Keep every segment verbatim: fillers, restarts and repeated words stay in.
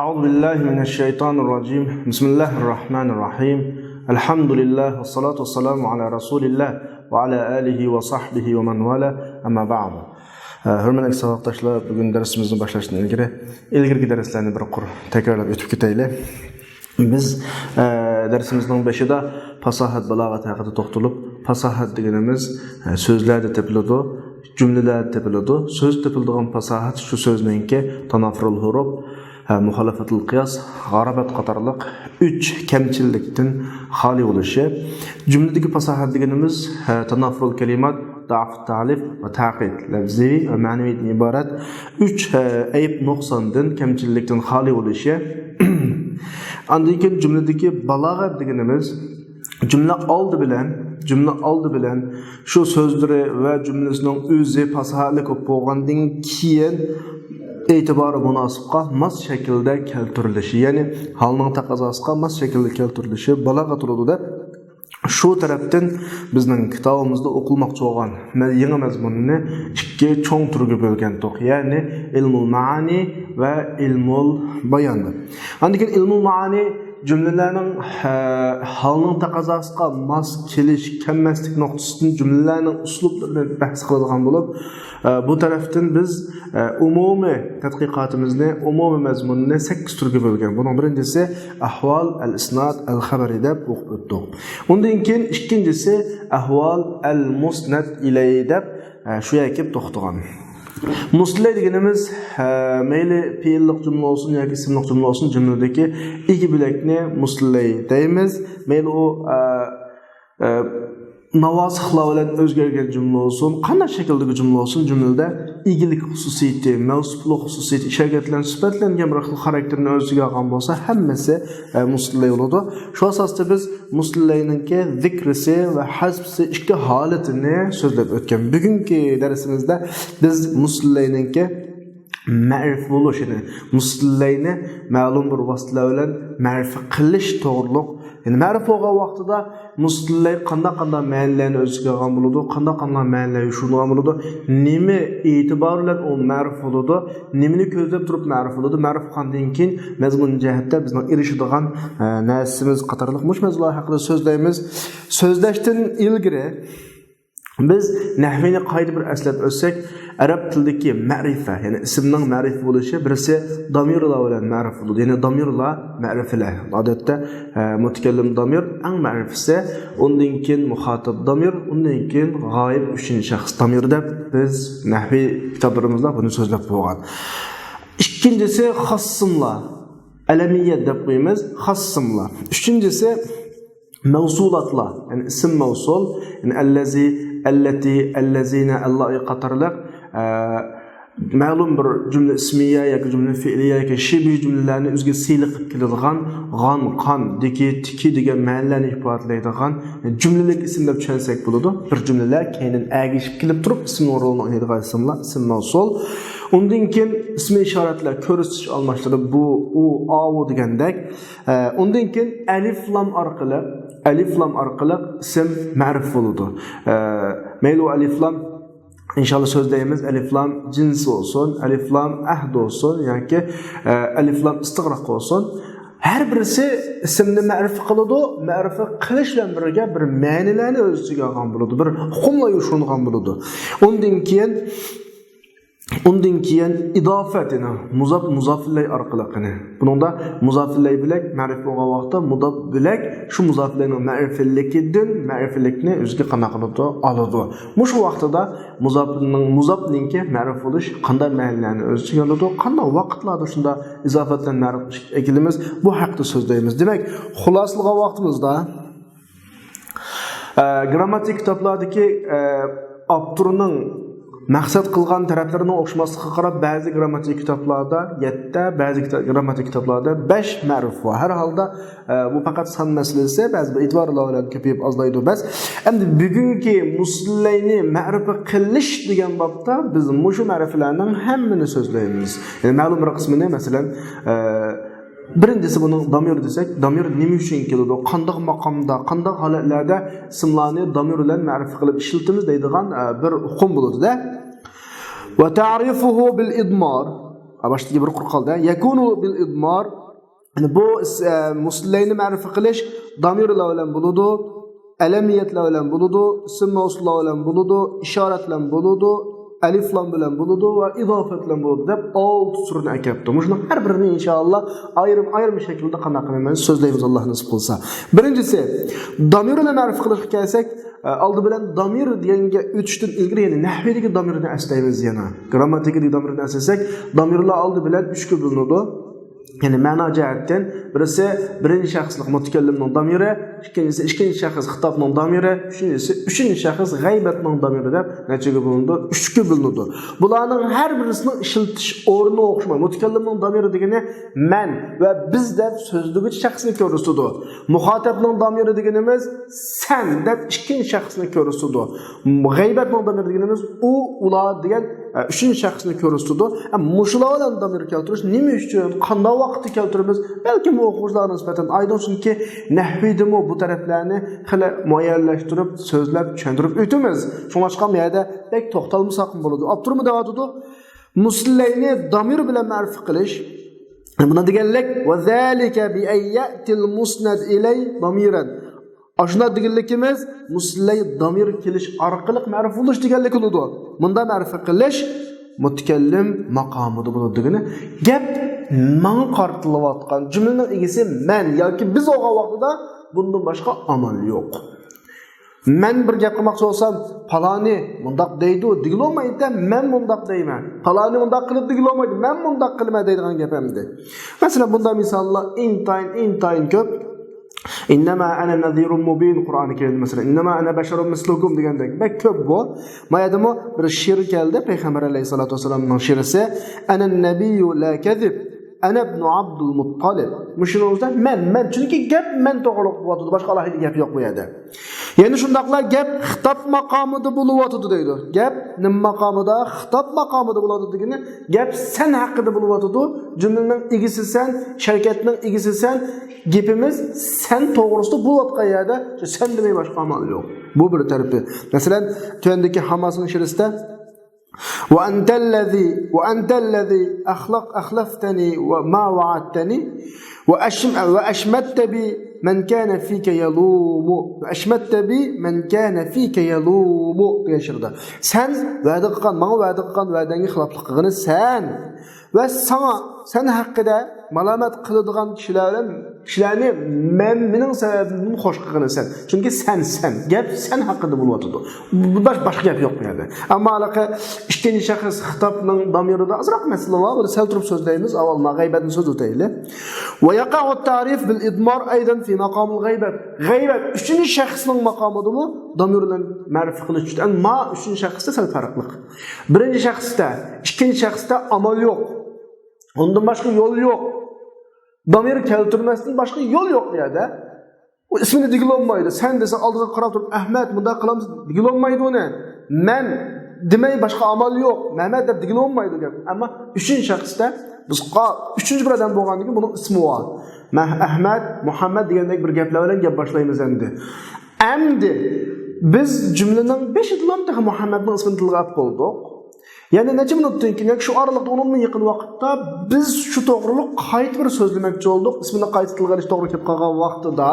أعوذ بالله من الشيطان الرجيم. بسم الله الرحمن الرحيم. الحمد لله والصلاة والسلام على رسول الله وعلى آله وصحبه ومن والاه. أما بعد. ھۆرمەتلىك ساۋاقداشلار، بۈگۈن دەرسىمىزنى باشلاشتىن ئىلگىرى، ئىلگىرىكى دەرسلەرنى بىر قۇر تەكرارلاپ ئۆتۈپ كېتەيلى. بىز، ئە، دەرسىمىزنىڭ بېشىدا پاساھەت، بالاغەت ھەققىدە توختىلىپ، پاساھەت دېگىنىمىز، ئە، سۆزلەردە تېپىلىدۇ، جۈملىلەردە تېپىلىدۇ. سۆز تېپىلىدىغان پاساھەت شۇ سۆزنىڭكى تاناففۇرۇل ھۇرۇپ، ئە، مۇخالىپەتۇل قىياس، غارابەت قاتارلىق ئۈچ كەمچىللىكتىن خالىي بولۇشى. جۈملىدىكى پاساھەت دېگىنىمىز، ئە، تاناففۇرۇل كەلىمات، ضعف التعليق والتعقيد، لەپزىي ۋە مەنىۋىدىن ئىبارەت ئۈچ، ئە، ئەيىب نۇقساندىن، كەمچىللىكتىن خالىي بولۇشى. ئاندىن كېيىن جۈملىدىكى بالاغەت دېگىنىمىز، جۈملە ئالدى بىلەن، جۈملە ئالدى بىلەن شۇ سۆزلىرى ۋە جۈملىسىنىڭ ئۆزى پاساھەتلىك بولۇپ بولغاندىن كېيىن، ئېتىبارى مۇناسىپقا ماس شەكىلدە كەلتۈرۈلۈشى، يەنى ھالنىڭ تەقەززاسىغا ماس شەكىلدە كەلتۈرۈلۈشى بالاغەت بولىدۇ دەپ، شۇ تەرەپتىن بىزنىڭ كىتابىمىزدا ئوقۇلماقچى بولغان مە-، يېڭى مەزمۇننى ئىككى چوڭ تۈرگە بۆلگەنتۇق، يەنى ئىلمۇل مائانى ۋە ئىلمۇل بايان دەپ. ئاندىن كېيىن ئىلمۇل مائانى جۈملىلەرنىڭ، ھە، ھالنىڭ تەقەززاسىغا ماس كېلىش، كەلمەسلىك نۇقتىسىدىن جۈملىلەرنىڭ ئۇسلۇبلىرىنى بەھس قىلىدىغان بولۇپ، ئە، بۇ تەرەپتىن بىز، ئە، ئومۇمىي تەتقىقاتىمىزنى، ئومۇمىي مەزمۇننى سەككىز تۈرگە بۆلگەن. بۇنىڭ بىرىنچىسى ئەھۋال ئەل ئىسناد ئەل خەبەرى دەپ ئوقۇپ ئۆتتۇق. ئۇندىن كېيىن ئىككىنچىسى ئەھۋال ئەل مۇسنەد ئىلەي دەپ، ئە، شۇ يەرگە كېلىپ توختىغان. مۇسلەي دېگىنىمىز، ئە، مەيلى پېئىللىق جۈملە بولسۇن ياكى ئىسىملىق جۈملە بولسۇن، جۈملىدىكى ئىگە بۆلەكنى مۇسلەي دەيمىز. مەيلى ئۇ، ئە، ئە، ناۋاسىخلار بىلەن ئۆزگەرگەن جۈملە بولسۇن، قانداق شەكىلدىكى جۈملە بولسۇن، جۈملىدە ئىگىلىك خۇسۇسىيىتى، مەۋسۇپلۇق خۇسۇسىيىتى ئىشارەتلەن سۈپەتلەنگەن بىر خىل خاراكتېرنى ئۆز ئىچىگە ئالغان بولسا، ھەممىسى، ئە، مۇسلەي بولىدۇ. شۇ ئاساستا بىز مۇسلەينىڭكى زىكرىسى ۋە ھەزپسى ئىككى ھالىتىنى سۆزلەپ ئۆتكەن. بۈگۈنكى دەرسىمىزدە بىز مۇسلەينىڭكى مەرىپە بولۇشىنى، مۇسلەينى مەلۇم بىر ۋاسىتىلەر بىلەن مەرىپە قىلىش توغرۇلۇق. يەنى مەرىپە بولغان ۋاقتىدا مۇسلەي قانداق قانداق مەنىلەرنى ئۆز ئىچىگە ئالغان بولىدۇ، قانداق قانداق مەنىلەر يوشۇرۇنغان بولىدۇ، نېمە ئېتىبار بىلەن ئۇ مەرىپ بولىدۇ، نېمىنى كۆزلەپ تۇرۇپ مەرىپ بولىدۇ، مەرىپ قىلغاندىن كېيىن مەزمۇن جەھەتتە بىزنىڭ ئېرىشىدىغان، ئە، نەرسىمىز قاتارلىق مۇشۇ مەۋزۇلار ھەققىدە سۆزلەيمىز. سۆزلەشتىن ئىلگىرى بىز نەھۋىنى قايتا بىر ئەسلەپ ئۆتسەك، ئەرەب تىلىدىكى مەرىپە، يەنى ئىسىمنىڭ مەرىپە بولۇشى، بىرسى دامىرلار بىلەن مەرىپ بولىدۇ. يەنى دامىرلار مەرىپىلەر. ئادەتتە، ئە، مۇتەكەللىم دامىر ئەڭ مەرىپىسى، ئۇندىن كېيىن مۇخاتىب دامىر، ئۇندىن كېيىن غايىب ئۈچىنچى شەخس دامىر دەپ بىز نەھۋىي كىتابلىرىمىزدا بۇنى سۆزلەپ بولغان. ئىككىنچىسى خاس ئىسىملار، ئەلەمىيەت دەپ قويىمىز، خاس ئىسىملار. ئۈچىنچىسى مەۋسۇلاتلار، يەنى ئىسىم مەۋسۇل، يەنى ئەللەزى، ئەللەتى، ئەللەزىنە، ئەللائى قاتارلىق، ئە، مەلۇم بىر جۈملە ئىسمىيە ياكى جۈملە فېئلىيە ياكى شىبھى جۈملىلەرنى ئۆزىگە سىلىق قىلىپ كېلىدىغان غان، قان، دىكى، تىكى دېگەن مەنىلەرنى ئىپادىلەيدىغان جۈملىلىك ئىسىم دەپ چۈشەنسەك بولىدۇ. بىر جۈملىلەر كەينىدىن ئەگىشىپ كېلىپ تۇرۇپ ئىسىمنىڭ رولىنى ئوينايدىغان ئىسىملار، ئىسىم مەۋسۇل. ئۇندىن كېيىن ئىسمى ئىشارەتلەر، كۆرسىتىش ئالماشلىرى بۇ، ئۇ، ئاۋۇ دېگەندەك. ئە، ئۇندىن كېيىن ئەلىف لام ئارقىلىق، ئەلىف لام ئارقىلىق ئىسىم مەرىپ بولىدۇ. ئە، مەيلى ئۇ ئەلىف لام، ئىنشاللا سۆزلەيمىز، ئەلىف لام جىنس بولسۇن، ئەلىف لام ئەھد بولسۇن ياكى، ئە، ئەلىف لام ئىستىغراق بولسۇن. ھەر بىرسى ئىسىمنى مەرىپە قىلىدۇ، مەرىپە قىلىش بىلەن بىرگە بىر مەنىلەرنى ئۆز ئىچىگە ئالغان بولىدۇ، بىر ئۇقۇملار يوشۇرۇنغان بولىدۇ. ئۇندىن كېيىن ئۇندىن كېيىن ئىداپەت، يەنى مۇزاپ، مۇزاپىلەي ئارقىلىق، يەنى بۇنىڭدا مۇزاپىلەي بىلەك مەرىپە بولغان ۋاقىتتا مۇزاپ بىلەك شۇ مۇزاپىلەينىڭ مەرىپىلىكىدىن مەرىپىلىكنى ئۆزىگە قانداق قىلىدۇ؟ ئالىدۇ. مۇشۇ ۋاقتىدا مۇزاپنىڭ، مۇزاپنىڭكى مەرىپ بولۇش قانداق مەنىلەرنى ئۆز ئىچىگە ئالىدۇ؟ قانداق ۋاقىتلاردا شۇنداق ئىزاپەتلەر مەرىپ ئەكېلىمىز؟ بۇ ھەقتە سۆزلەيمىز. دېمەك، خۇلاسىلىغان ۋاقتىمىزدا، ئە، گىرامماتىكا كىتابلاردىكى، ئە، ئاپتورنىڭ مەقسەت قىلغان تەرەپلىرىنىڭ ئوخشىماسلىقىغا قاراپ، بەزى گىرامماتىكا كىتابلاردا يەتتە، بەزى كىتا-، گىرامماتىكا كىتابلاردا بەش مەرىپ بار. ھەر ھالدا، ئە، بۇ پەقەت سان مەسىلىسى، بەزى بىر ئېتىبارلار بىلەن كۆپىيىپ ئازلايدۇ بەس. ئەمدى بۈگۈنكى مۇسلەينى مەرىپە قىلىش دېگەن بابتا بىز مۇشۇ مەرىپىلەرنىڭ ھەممىنى سۆزلەيمىز. يەنى مەلۇم بىر قىسمىنى، مەسىلەن، ئە، بىرىنچىسى بۇنىڭ دامىر دېسەك، دامىر نېمە ئۈچۈن كېلىدۇ؟ قانداق ماقامدا، قانداق ھالەتلەردە ئىسىملارنى دامىر بىلەن مەرىپە قىلىپ ئىشلىتىمىز دەيدىغان، ئە، بىر ئۇقۇم بولىدۇ-دە. وتعريفه بالإضمار. باشتىكى بىر قۇر قالدى. يەكۇنۇ بىل ئىدمار. يەنى بۇ ئىس-، ئە، مۇسلەينى مەرىپە قىلىش دامىرلار بىلەن بولىدۇ، ئەلەمىيەتلەر بىلەن بولىدۇ، ئىسىم مەۋسۇللار بىلەن بولىدۇ، ئىشارەت بىلەن بولىدۇ، ئەلىفلام بىلەن بولىدۇ ۋە ئىزافەت بىلەن بولىدۇ دەپ ئالتە سۈرىنى ئەكەپتۇ. مۇشۇنىڭ ھەر بىرىنى ئىنشائاللا ئايرىم-ئايرىم شەكىلدە قانداق قىلىمەن سۆزلەيمىز، ئاللا نېسىپ قىلسا. بىرىنچىسى، دامىرنى مەرىپە قىلىشقا كەلسەك، ئە، ئالدى بىلەن دامىر دېگەنگە ئۆتۈشتىن ئىلگىرى، يەنى نەھۋىدىكى دامىرنى ئەسلەيمىز يەنە. گرامماتىكىدىكى دامىرنى ئەسلىسەك، دامىرلار ئالدى بىلەن ئۈچكە بۆلۈنىدۇ. يەنى مەنا جەھەتتىن بىرسى بىرىنچى شەخسلىق مۇتەكەللىمنىڭ دامىرى، ئىككىنچىسى ئىككىنچى شەخس خىتابنىڭ دامىرى، ئۈچىنچىسى ئۈچىنچى شەخس غەيبەتنىڭ دامىرى دەپ نەچچىگە بۆلۈنىدۇ؟ ئۈچكە بۆلۈنىدۇ. بۇلارنىڭ ھەر بىرسىنىڭ ئىشلىتىش ئورنى ئوخشىمايدۇ. مۇتەكەللىمنىڭ دامىرى دېگىنى مەن ۋە بىز دەپ سۆزلىگۈچى شەخسنى كۆرسىتىدۇ. مۇخاتەبنىڭ دامىرى دېگىنىمىز سەن دەپ ئىككىنچى شەخسنى كۆرسىتىدۇ. غەيبەتنىڭ دامىرى دېگىنىمىز ئۇ، ئۇلار دېگەن، ئە، ئۈچىنچى شەخسنى كۆرسىتىدۇ. ئە، مۇشۇلار بىلەن دامىر كەلتۈرۈش نېمە ئۈچۈن، قانداق ۋاقىتتا كەلتۈرىمىز؟ بەلكىم ئوقۇغۇچىلارغا نىسبەتەن ئايدىڭ، چۈنكى نەھۋىدىمۇ بۇ تەرەپلەرنى خېلى مۇئەييەنلەشتۈرۈپ، سۆزلەپ، چۈشەندۈرۈپ ئۆتىمىز. شۇڭلاشقا بۇ يەردە بەك توختالمىساقمۇ بولىدۇ. ئاپتورمۇ دەۋاتىدۇ، مۇسلەينى دامىر بىلەن مەرىپە قىلىش. بۇنى دېگەنلىك، ۋە زالىكە بىئەن يەتىل مۇسنەد ئىلەي دامىرەن. ئاشۇنداق دېگەنلىكىمىز، مۇسلەي دامىر كېلىش ئارقىلىق مەرىپە بولۇش دېگەنلىك بولىدۇ. مۇندا مەرىپە قىلىش مۇتەكەللىم ماقامىدا بولىدۇ دېگىنى، گەپ ماڭا قارىتىلىۋاتقان، جۈملىنىڭ ئىگىسى مەن ياكى بىز بولغان ۋاقتىدا بۇندىن باشقا ئامال يوق. مەن بىر گەپ قىلماقچى بولسام، پالانى مۇنداق دەيدۇ دېگىلى بولمايدۇ، مەن مۇنداق دەيمەن. پالانى مۇنداق قىلىپ دېگىلى بولمايدۇ، مەن مۇنداق قىلىمەن دەيدىغان گەپ ئەمدى. مەسىلەن، بۇنداق مىساللار ئىنتايىن، ئىنتايىن كۆپ. ئىننەما ئەنە نەزىرۇم مۇبىن، قۇرئانى كەرىمدە مەسىلەن، ئىننەما ئەنە بەشەرۇم مىسلۇكۇم دېگەندەك بەك كۆپ بۇ. ما يەردىمۇ بىر شېئىر كەلدى، پەيغەمبەر ئەلەيھىسسالاتۇ ۋەسسالامنىڭ شېئىرىسى، ئەنە نەبىيۇ لا كەزىب، ئەنە ئىبنۇ ئابدۇل مۇتتالىب. مۇشۇنىڭ ئۆزىدە مەن، مەن، چۈنكى گەپ مەن توغرىلىق بولۇۋاتىدۇ، باشقا ئالاھىدە گەپ يوق بۇ يەردە. يەنە شۇنداقلا گەپ خىتاب ماقامىدا بولۇۋاتىدۇ دەيدۇ. گەپ نېمە ماقامىدا؟ خىتاب ماقامىدا بولىدۇ دېگىنى، گەپ سەن ھەققىدە بولۇۋاتىدۇ. جۈملىنىڭ ئىگىسى سەن، شەركەتنىڭ ئىگىسى سەن، گېپىمىز سەن توغرىسىدا بولۇۋاتقان يەردە سەن دېمەي باشقا ئامال يوق. بۇ بىر تەرىپى. مەسىلەن، تۆۋەندىكى ھاماسنىڭ شېئىرىسىدە، وأنت الذي، وأنت الذي أخلق-، أخلفتني وما وعدتني وأشم-، وأشمت بي من كان فيك يلوم، وأشمت بي من كان فيك يلوم دېگەن شېئىردا. سەن ۋەدە قىلغان، ماڭا ۋەدە قىلغان ۋەدەڭگە خىلاپلىق قىلغىنى سەن. ۋە ساڭا، سەن ھەققىدە مالامەت قىلىدىغان كىشىلەر بىلەن كىشىلەرنى مەن، مېنىڭ سەۋەبىمدىن خوش قىلغىنى سەن. چۈنكى سەن، سەن. گەپ سەن ھەققىدە بولۇۋاتىدۇ. باش-، باشقا گەپ يوق بۇ يەردە. ئەمما ھېلىقى ئىككىنچى شەخس خىتابنىڭ دامىرىدا ئازراق مەسىلە بار. بۇنى سەل تۇرۇپ سۆزلەيمىز. ئاۋۋال ما غەيبەتنى سۆزلىتەيلى. ويقع التعريف بالإضمار أيضا في مقام الغيبة. غەيبەت ئۈچىنچى شەخسنىڭ ماقامىدىمۇ دامىر بىلەن مەرىپە قىلىش ئۈچۈن. ئەمما ئۈچىنچى شەخستە سەل پەرقلىق. بىرىنچى شەخستە، ئىككىنچى شەخستە ئامال يوق. ئۇندىن باشقا يول يوق. دامىر كەلتۈرمەستىن باشقا يول يوق بۇ يەردە. ئۇ ئىسمىنى دېگىلى بولمايدۇ. سەن دېسە ئالدىغا قاراپ تۇرۇپ، ئەھمەد، مۇنداق قىلامسىز دېگىلى بولمايدۇ ئۇنى. مەن دېمەي باشقا ئامال يوق. مەمەت دەپ دېگىلى بولمايدۇ گەپ. ئەمما ئۈچىنچى شەخستە بىز قا-، ئۈچىنچى بىر ئادەم بولغاندىن كېيىن بۇنىڭ ئىسمى بار. مە-، ئەھمەد، مۇھەممەد دېگەندەك بىر گەپلەر بىلەن گەپ باشلايمىز ئەمدى. ئەمدى بىز جۈملىنىڭ بېشىدىلا تېخى مۇھەممەدنىڭ ئىسمىنى تىلغا ئېلىپ بولدۇق. يەنە نەچچە مىنۇتتىن كېيىن، ياكى شۇ ئارىلىقتا ئۇنىڭدىن يېقىن ۋاقىتتا بىز شۇ توغرىلىق قايتا بىر سۆزلىمەكچى بولدۇق. ئىسمىنى قايتا تىلغا ئېلىش توغرا كېلىپ قالغان ۋاقتىدا،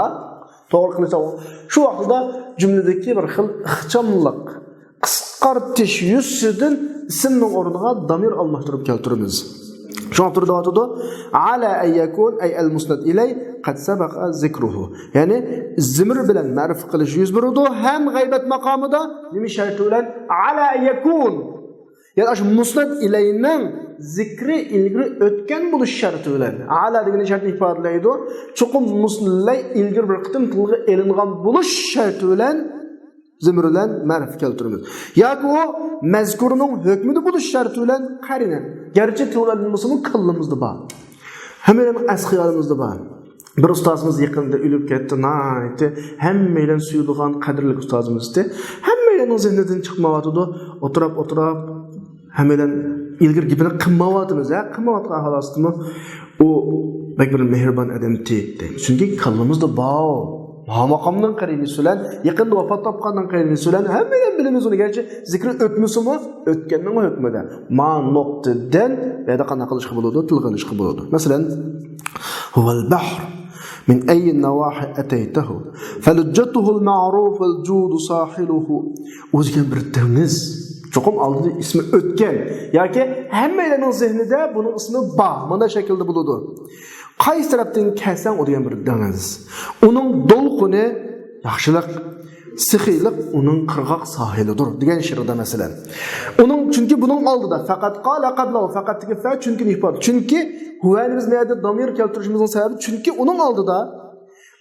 توغرا قىلىش توغرا. شۇ ۋاقتىدا جۈملىدىكى بىر خىل ئىخچاملىق، قىسقارتىش يۈزىسىدىن ئىسىمنىڭ ئورنىغا دامىر ئالماشتۇرۇپ كەلتۈرىمىز. شۇڭا تۇرۇپ دەۋاتىدۇ، على أن يكون، أي المسند إليه، قد سبق ذكره. يەنى زىمىر بىلەن مەرىپە قىلىش يۈز بېرىدۇ ھەم غەيبەت ماقامىدا نېمە شەرتى بىلەن؟ على أن يكون. يەنى ئاشۇ مۇسنەد ئىلەينىڭ زىكرى ئىلگىرى ئۆتكەن بولۇش شەرتى بىلەن. ئەلا دېگىنى شەرتنى ئىپادىلەيدۇ. چوقۇم مۇسنەد ئىلەي ئىلگىرى بىر قېتىم تىلغا ئېلىنغان بولۇش شەرتى بىلەن زىمىر بىلەن مەرىپە كەلتۈرىمىز. ياكى ئۇ مەزكۇرنىڭ ھۆكمىدە بولۇش شەرتى بىلەن قەرىنە. گەرچە تىلغا ئېلىنمىسىمۇ، كاللىمىزدا بار. ھەممەيلەننىڭ ئەس خىيالىمىزدا بار. بىر ئۇستازىمىز يېقىندا ئۆلۈپ كەتتى، ناھايىتى ھەممەيلەن سۆيىدىغان قەدىرلىك ئۇستازىمىز ئىدى. ھەممەيلەننىڭ زېھنىدىن چىقمايۋاتىدۇ. ئولتۇراپ، ئولتۇراپ، ھەممەيلەن ئىلگىرى گېپىنى قىلمايۋاتىمىز، ھە، قىلمايۋاتقان ئەھۋال ئاستىمۇ، ئۇ بەك بىر مېھرىبان ئادەم ئىدى. چۈنكى كاللىمىزدا بار. ھا ماقامنىڭ قەرىنىسى بىلەن، يېقىندا ۋاپات تاپقاننىڭ قەرىنىسى بىلەن، ھەممەيلەن بىلىمىز ئۇنى. گەرچە زىكرى ئۆتمىسىمۇ، ئۆتكەننىڭ ھۆكمىدە. ما نۇقتىدىن بۇ يەردە قانداق قىلىشقا بولىدۇ؟ تىلغا ئېلىشقا بولىدۇ. مەسىلەن، هو البحر من أي النواحي أتيته فلجته المعروف والجود ساحله. ئۇ دېگەن بىر دېڭىز. چوقۇم ئالدىدا ئىسمى ئۆتكەن ياكى ھەممەيلەننىڭ زېھنىدە بۇنىڭ ئىسمى بار. مانا شەكىلدە بولىدۇ. قايسى تەرەپتىن كەلسەڭ، ئۇ دېگەن بىر دېڭىز. ئۇنىڭ دولقۇنى ياخشىلىق، سېخىيلىق ئۇنىڭ قىرغاق ساھىلىدۇر دېگەن شېئىردا مەسىلەن. ئۇنىڭ، چۈنكى بۇنىڭ ئالدىدا، فەقەت قالە قەبلەھۇ، فەقەتتىكى فە، چۈنكىنى ئىپادە. چۈنكى ھۇۋەنى بىز نەدە دامىر كەلتۈرۈشىمىزنىڭ سەۋەبى، چۈنكى ئۇنىڭ ئالدىدا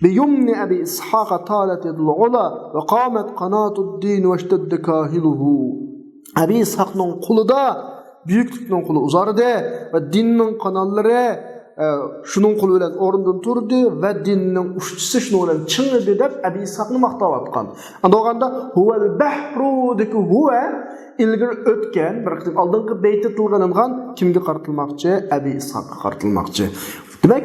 بىيۇمنى ئەبى ئىسھاق تالەت يەدۇل ئۇلا ۋە قامەت قاناتۇد دىن ۋەشتەددە كاھىلۇھۇ. ئەبى ئىسھاقنىڭ قولىدا بۈيۈكلۈكنىڭ قولى ئۇزاردى ۋە دىننىڭ قاناللىرى، ئە، شۇنىڭ قولى بىلەن ئورنىدىن تۇردى ۋە دىننىڭ ئۇچىسى شۇنىڭ بىلەن چىڭىدى دەپ ئەبى ئىسھاقنى ماختاۋاتقان. ئەمدى بولغاندا ھۇۋەل بەھرۇدىكى ھۇۋە ئىلگىرى ئۆتكەن، بىر قېتىم ئالدىنقى بەيتتە تىلغا ئېلىنغان، كىمگە قارىتىلماقچى؟ ئەبى ئىسھاققا قارىتىلماقچى. دېمەك،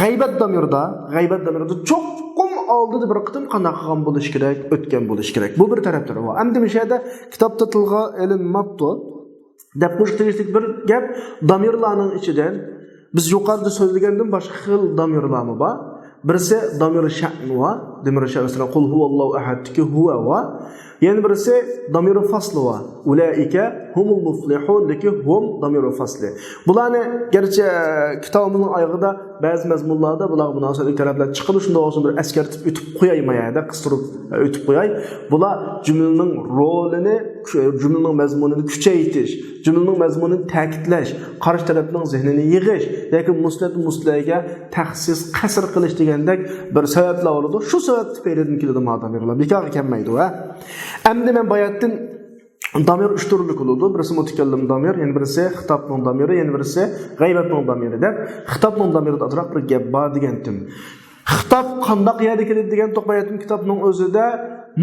غەيبەت دامىرىدا، غەيبەت دامىرىدا چوقۇم ئالدىدا بىر قېتىم قانداق قىلغان بولۇشى كېرەك، ئۆتكەن بولۇشى كېرەك. بۇ بىر تەرەپلىرى بار. ئەمدى مۇشۇ يەردە كىتابتا تىلغا ئېلىنماپتۇ. دەپ قويۇشقا تېگىشلىك بىر گەپ، دامىرلارنىڭ ئىچىدىن بىز يۇقىرىدا سۆزلىگەندىن باشقا خىل دامىرلارمۇ بار. بىرسى دامىر شەن بار، دامىر شەن، مەسىلەن، قۇل ھۇۋاللاھۇ ئەھەدتىكى ھۇۋە بار. يەنە بىرسى دامىر فەسلى بار. ئۇلائىكە ھۇمۇل مۇفلىھۇندىكى ھۇم دامىر فەسلى. بۇلارنى گەرچە كىتابىمىزنىڭ ئايىغىدا بەزى مەزمۇنلاردا بۇلارغا مۇناسىۋەتلىك تەرەپلەر چىقىدۇ، شۇنداق بولسىمۇ بىر ئەسكەرتىپ ئۆتۈپ قوياي، ما يەردە قىستۇرۇپ ئۆتۈپ قوياي. بۇلار جۈملىنىڭ رولىنى، جۈملىنىڭ مەزمۇنىنى كۈچەيتىش، جۈملىنىڭ مەزمۇنىنى تەكىتلەش، قارشى تەرەپنىڭ زېھنىنى يىغىش ياكى مۇسلىمەتنى مۇسلىمەگە تەخسىس، قەسر قىلىش دېگەندەك بىر سەۋەبلەر بولىدۇ. شۇ سەۋەب تۈپەيلىدىن كېلىدۇ ما دامىرلار. بىكارغا كەلمەيدۇ، ھە. ئەمدى مەن باياتتىن دامىر ئۈچ تۈرلۈك بولىدۇ. بىرسى مۇتەكەللىم دامىر، يەنە بىرسى خىتابنىڭ دامىرى، يەنە بىرسى غەيبەتنىڭ دامىرى دەپ، خىتابنىڭ دامىرىدا ئازراق بىر گەپ بار دېگەنتىم. خىتاب قانداق يەردە كېلىدۇ دېگەن توق باياتتىن كىتابنىڭ ئۆزىدە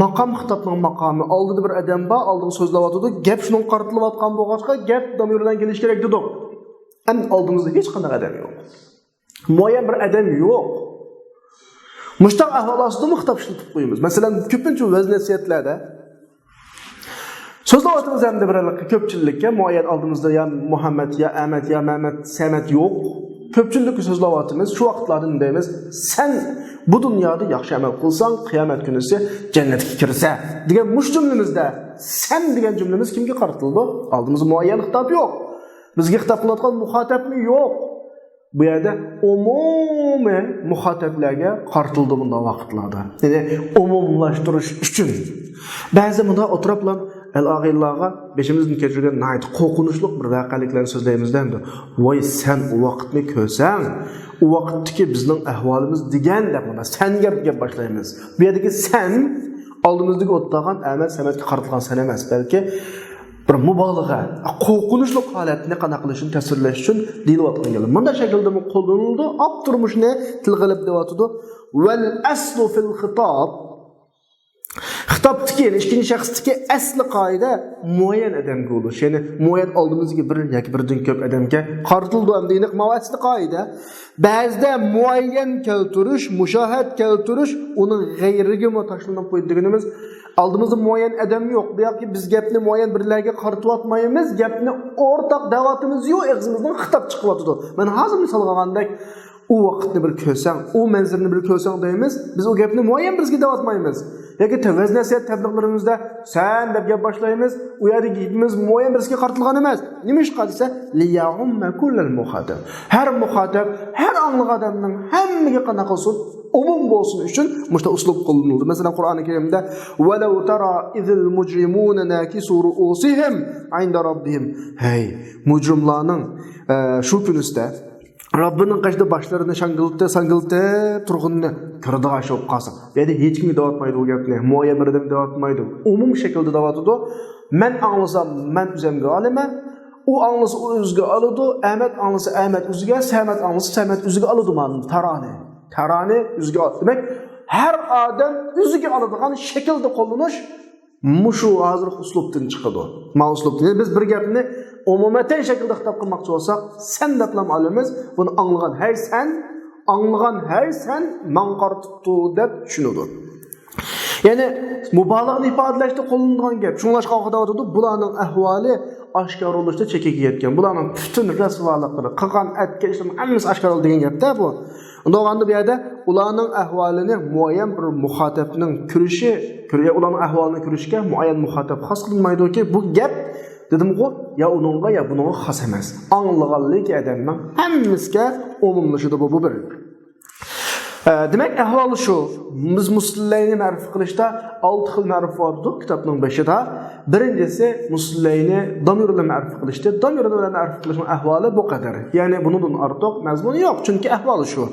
ماقام، خىتابنىڭ ماقامى. ئالدىدا بىر ئادەم بار، ئالدىغا سۆزلەۋاتىدۇ. گەپ شۇنىڭغا قارىتىلىۋاتقان بولغاچقا، گەپ دامىر بىلەن كېلىشى كېرەك دېدۇق. ئەمدى ئالدىمىزدا ھېچقانداق ئادەم يوق. مۇئەييەن بىر ئادەم يوق. مۇشتاق ئەھۋال ئاستىدىمۇ خىتاب ئىشلىتىپ قويىمىز. مەسىلەن، كۆپىنچە ۋەز نەسىھەتلەردە سۆزلەۋاتىمىز ئەمدى بىر كۆپچىلىككە، مۇئەييەن ئالدىمىزدا يا مۇھەممەد، يا ئەمەت، يا مەمەت، سەمەت يوق. كۆپچىلىككە سۆزلەۋاتىمىز، شۇ ۋاقىتلاردا نېمە دەيمىز؟ سەن بۇ دۇنيادا ياخشى ئەمەل قىلساڭ، قىيامەت كۈنىسى جەننەتكە كىرىسەن دېگەن مۇشۇ جۈملىمىزدە سەن دېگەن جۈملىمىز كىمگە قارىتىلىدۇ؟ ئالدىمىزدا مۇئەييەن خىتاب يوق. بىزگە خىتاب قىلىۋاتقان مۇخاتەپمۇ يوق. بۇ يەردە ئومۇمىي مۇخاتەپلەرگە قارىتىلىدۇ بۇنداق ۋاقىتلاردا. يەنى ئومۇملاشتۇرۇش ئۈچۈن. بەزى مۇنداق ئولتۇراپلا ئەل ئاغىنىلارغا بېشىمىزدىن كەچۈرگەن ناھايىتى قورقۇنچلۇق بىر ۋەقەلىكلەرنى سۆزلەيمىز دەمدۇ. ۋاي، سەن ئۇ ۋاقىتنى كۆرسەڭ، ئۇ ۋاقىتتىكى بىزنىڭ ئەھۋالىمىز دېگەن دەپ مانا سەن گەپ، گەپ باشلايمىز. بۇ يەردىكى سەن ئالدىمىزدىكى ئولتۇرغان ئەمەت سەمەتكە قارىتىلغان سەن ئەمەس، بەلكى بىر مۇبالىغە، قورقۇنچلۇق ھالەتنى قانداق قىلىشنى تەسۋىرلەش ئۈچۈن دېيىلىۋاتقان گەپ. مۇنداق شەكىلدىمۇ قوللىنىلىدۇ، ئاپتور مۇشۇنى تىلغا ئېلىپ دەۋاتىدۇ. ۋەل ئەسلۇ فىل خىتاب. خىتابتىكى، يەنى ئىككىنچى شەخستىكى ئەسلى قائىدە مۇئەييەن ئادەمگە بولۇش، يەنى مۇئەييەن ئالدىمىزدىكى بىر ياكى بىردىن كۆپ ئادەمگە قارىتىلىدۇ. ئەمدى ئېنىق ماۋۇ ئەسلى قائىدە. بەزىدە مۇئەييەن كەلتۈرۈش، مۇشاھەت كەلتۈرۈش، ئۇنىڭ غەيرىگىمۇ تاشلىنىپ قويىدۇ دېگىنىمىز، ئالدىمىزدا مۇئەييەن ئادەم يوق. بۇ ياكى بىز گەپنى مۇئەييەن بىرلەرگە قارىتىۋاتمايمىز، گەپنى ئورتاق دەۋاتىمىز-يۇ، ئېغىزىمىزدىن خىتاب چىقىۋاتىدۇ. مەن ھازىر مىسال قىلغاندەك، ئۇ ۋاقىتنى بىر كۆرسەڭ، ئۇ مەنزىرىنى بىر كۆرسەڭ دەيمىز. بىز ئۇ گەپنى مۇئەييەن بىرسىگە دەۋاتمايمىز. ياكى تە-، ۋەز نەسىھەت تەبلىغلىرىمىزدە سەن دەپ گەپ باشلايمىز. ئۇ يەردىكى گېپىمىز مۇئەييەن بىرسىگە قارىتىلغان ئەمەس. نېمىشقا دېسە، لىيەئۇممە كۇللەل مۇخاتەب. ھەر مۇخاتەب، ھەر ئاڭلىغان ئادەمنىڭ ھەممىگە قانداق قىلسۇن؟ ئومۇم بولسۇن ئۈچۈن مۇشۇنداق ئۇسلۇب قوللىنىلدى. مەسىلەن، قۇرئانى كەرىمدە، ۋەلەۋ تەرا ئىزىل مۇجرىمۇنە ناكىسۇ رۇئۇسىھىم ئىندە رەببىھىم. ھەي، مۇجرىملارنىڭ، ئە، شۇ كۈنىسىدە رەببىنىڭ قېشىدا باشلىرىنى شاڭگىلتە-، ساڭگىلتىپ تۇرغىنىنى كۆرىدىغان ئىش بولۇپ قالسا. يەنى ھېچكىمگە دەۋاتمايدۇ بۇ گەپنى. مۇئەييەن بىر ئادەمگە دەۋاتمايدۇ. ئومۇم شەكىلدە دەۋاتىدۇ. مەن ئاڭلىسام، مەن ئۆزۈمگە ئالىمەن. ئۇ ئاڭلىسا، ئۇ ئۆزىگە ئالىدۇ. ئەمەت ئاڭلىسا، ئەمەت ئۆزىگە، سەمەت ئاڭلىسا، سەمەت ئۆزىگە ئالىدۇ. مانا تەرانى. تەرانى ئۆزىگە ئال-، دېمەك، ھەر ئادەم ئۆزىگە ئالىدىغان شەكىلدە قوللىنىش مۇشۇ ھازىرقى ئۇسلۇبتىن چىقىدۇ. ما ئۇسلۇبتىن. يەنى بىز بىر گەپنى ئومۇمەتەن شەكىلدە خىتاب قىلماقچى بولساق، سەن دەپلا ئالىمىز، بۇنى ئاڭلىغان، ھەي سەن، ئاڭلىغان ھەي سەن ماڭا قارىتىپتۇ دەپ چۈشىنىدۇ. يەنى مۇبالىغىنى ئىپادىلەشتە قوللىنىدىغان گەپ. شۇڭلاشقا ئالغا دەۋاتىدۇ، بۇلارنىڭ ئەھۋالى ئاشكارىلىنىشتا چېكىگە يەتكەن. بۇلارنىڭ پۈتۈن رەسۋالىقلىرى، قىلغان ئەتكەن ئىشلىرىنىڭ ھەممىسى ئاشكارىلىنىدۇ دېگەن گەپتە بۇ. ئۇنداق بولغاندا بۇ يەردە ئۇلارنىڭ ئەھۋالىنى مۇئەييەن بىر مۇخاتەپنىڭ كۆرۈشى، كۆر-، ئۇلارنىڭ ئەھۋالىنى كۆرۈشكە مۇئەييەن مۇخاتەپ خاس قىلىنمايدۇكى، بۇ گەپ دېدىمغۇ، يا ئۇنىڭغا، يا بۇنىڭغا خاس ئەمەس. ئاڭلىغانلىكى ئادەمنىڭ ھەممىسىگە ئومۇملىشىدۇ بۇ، بۇ بىر. ئە، دېمەك، ئەھۋال شۇ. بىز مۇسلەينى مەرىپە قىلىشتا ئالتە خىل مەرىپە بار دېدۇق كىتابنىڭ بېشىدا. بىرىنچىسى، مۇسلەينى دامىرلا مەرىپە قىلىشتى. دامىرلا مەرىپە قىلىشنىڭ ئەھۋالى بۇ قەدەر. يەنى بۇنىڭدىن ئارتۇق مەزمۇنى يوق، چۈنكى ئەھۋال شۇ.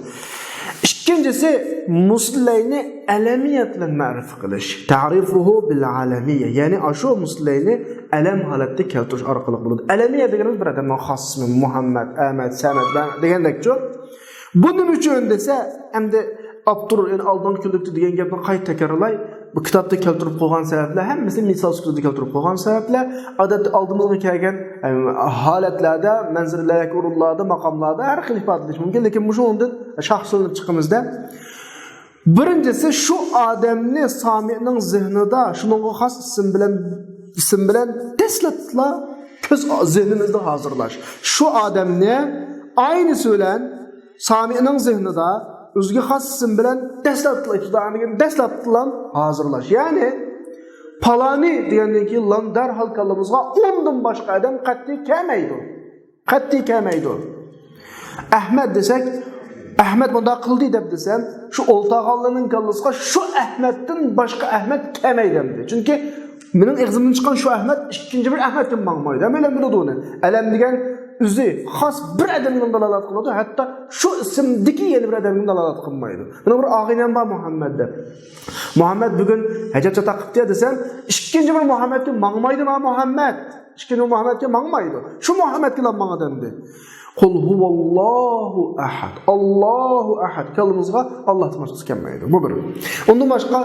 ئىككىنچىسى، مۇسلەينى ئەلەمىيەت بىلەن مەرىپە قىلىش. تەرىفۇھۇ بىل ئەلەمىيە. يەنى ئاشۇ مۇسلەينى ئەلەم ھالەتتە كەلتۈرۈش ئارقىلىق بولىدۇ. ئەلەمىيە دېگىنىمىز بىر ئادەمنىڭ خاس ئىسمى، مۇھەممەد، ئەمەت، سەمەت دېگەندەكچۇ. بۇ نېمە ئۈچۈن دېسە، ئەمدى ئاپتور، يەنى ئالدىنقى كۈنلۈكتە دېگەن گەپنى قايتا تەكرارلاي. بۇ كىتابتا كەلتۈرۈپ قويغان سەۋەبلەر، ھەممىسى مىسال سۈپىتىدە كەلتۈرۈپ قويغان سەۋەبلەر، ئادەتتە ئالدىمىزغا كەلگەن، ئەم، ھالەتلەردە، مەنزىرىلەر ياكى ئورۇنلاردا، ماقاملاردا ھەر خىل ئىپادىلىنىشى مۇمكىن، لېكىن مۇشۇ ئورۇندىن شاخسلىنىپ چىقىمىزدە. بىرىنچىسى، شۇ ئادەمنى سامىئنىڭ زېھنىدا شۇنىڭغا خاس ئىسىم بىلەن، ئىسىم بىلەن دەسلەپلا كۆز زېھنىمىزدە ھازىرلاش. شۇ ئادەمنى ئاينىسى بىلەن سامىئنىڭ زېھنىدا ئۆزىگە خاس ئىسىم بىلەن دەسلەپتىلا، ئىپتىدا دېگەن دەسلەپتىلا ھازىرلاش. يەنى، پالانى دېگەندىن كېيىن لام دەرھال كاللىمىزغا ئۇندىن باشقا ئادەم قەتئىي كەلمەيدۇ. قەتئىي كەلمەيدۇ. ئەھمەد دېسەك، ئەھمەد مۇنداق قىلدى دەپ دېسەم، شۇ ئولتۇرغانلارنىڭ كاللىسىغا شۇ ئەھمەدتىن باشقا ئەھمەد كەلمەيدۇ ئەمدى. چۈنكى مېنىڭ ئېغىزىمدىن چىققان شۇ ئەھمەد ئىككىنچى بىر ئەھمەدكە ماڭمايدۇ. ھەممەيلەن بىلىدۇ ئۇنى. ئەلەم دېگەن ئۆزى خاس بىر ئادەمگە دالالەت قىلىدۇ. ھەتتا شۇ ئىسىمدىكى يەنە بىر ئادەمگە دالالەت قىلمايدۇ. مېنىڭ بىر ئاغىنەم بار مۇھەممەد دەپ. مۇھەممەد بۈگۈن ھاجەت چاتاق قىپتۇ دېسەم، ئىككىنچى بىر مۇھەممەدكە ماڭمايدۇ ما مۇھەممەد. ئىككىنچى مۇھەممەدكە ماڭمايدۇ. شۇ مۇھەممەدكىلا ماڭىدۇ ئەمدى. قۇل ھۇۋاللاھۇ ئەھەد. ئاللاھۇ ئەھەد. كاللىمىزغا ئاللاھتىن باشقىسى كەلمەيدۇ. بۇ بىر. ئۇندىن باشقا،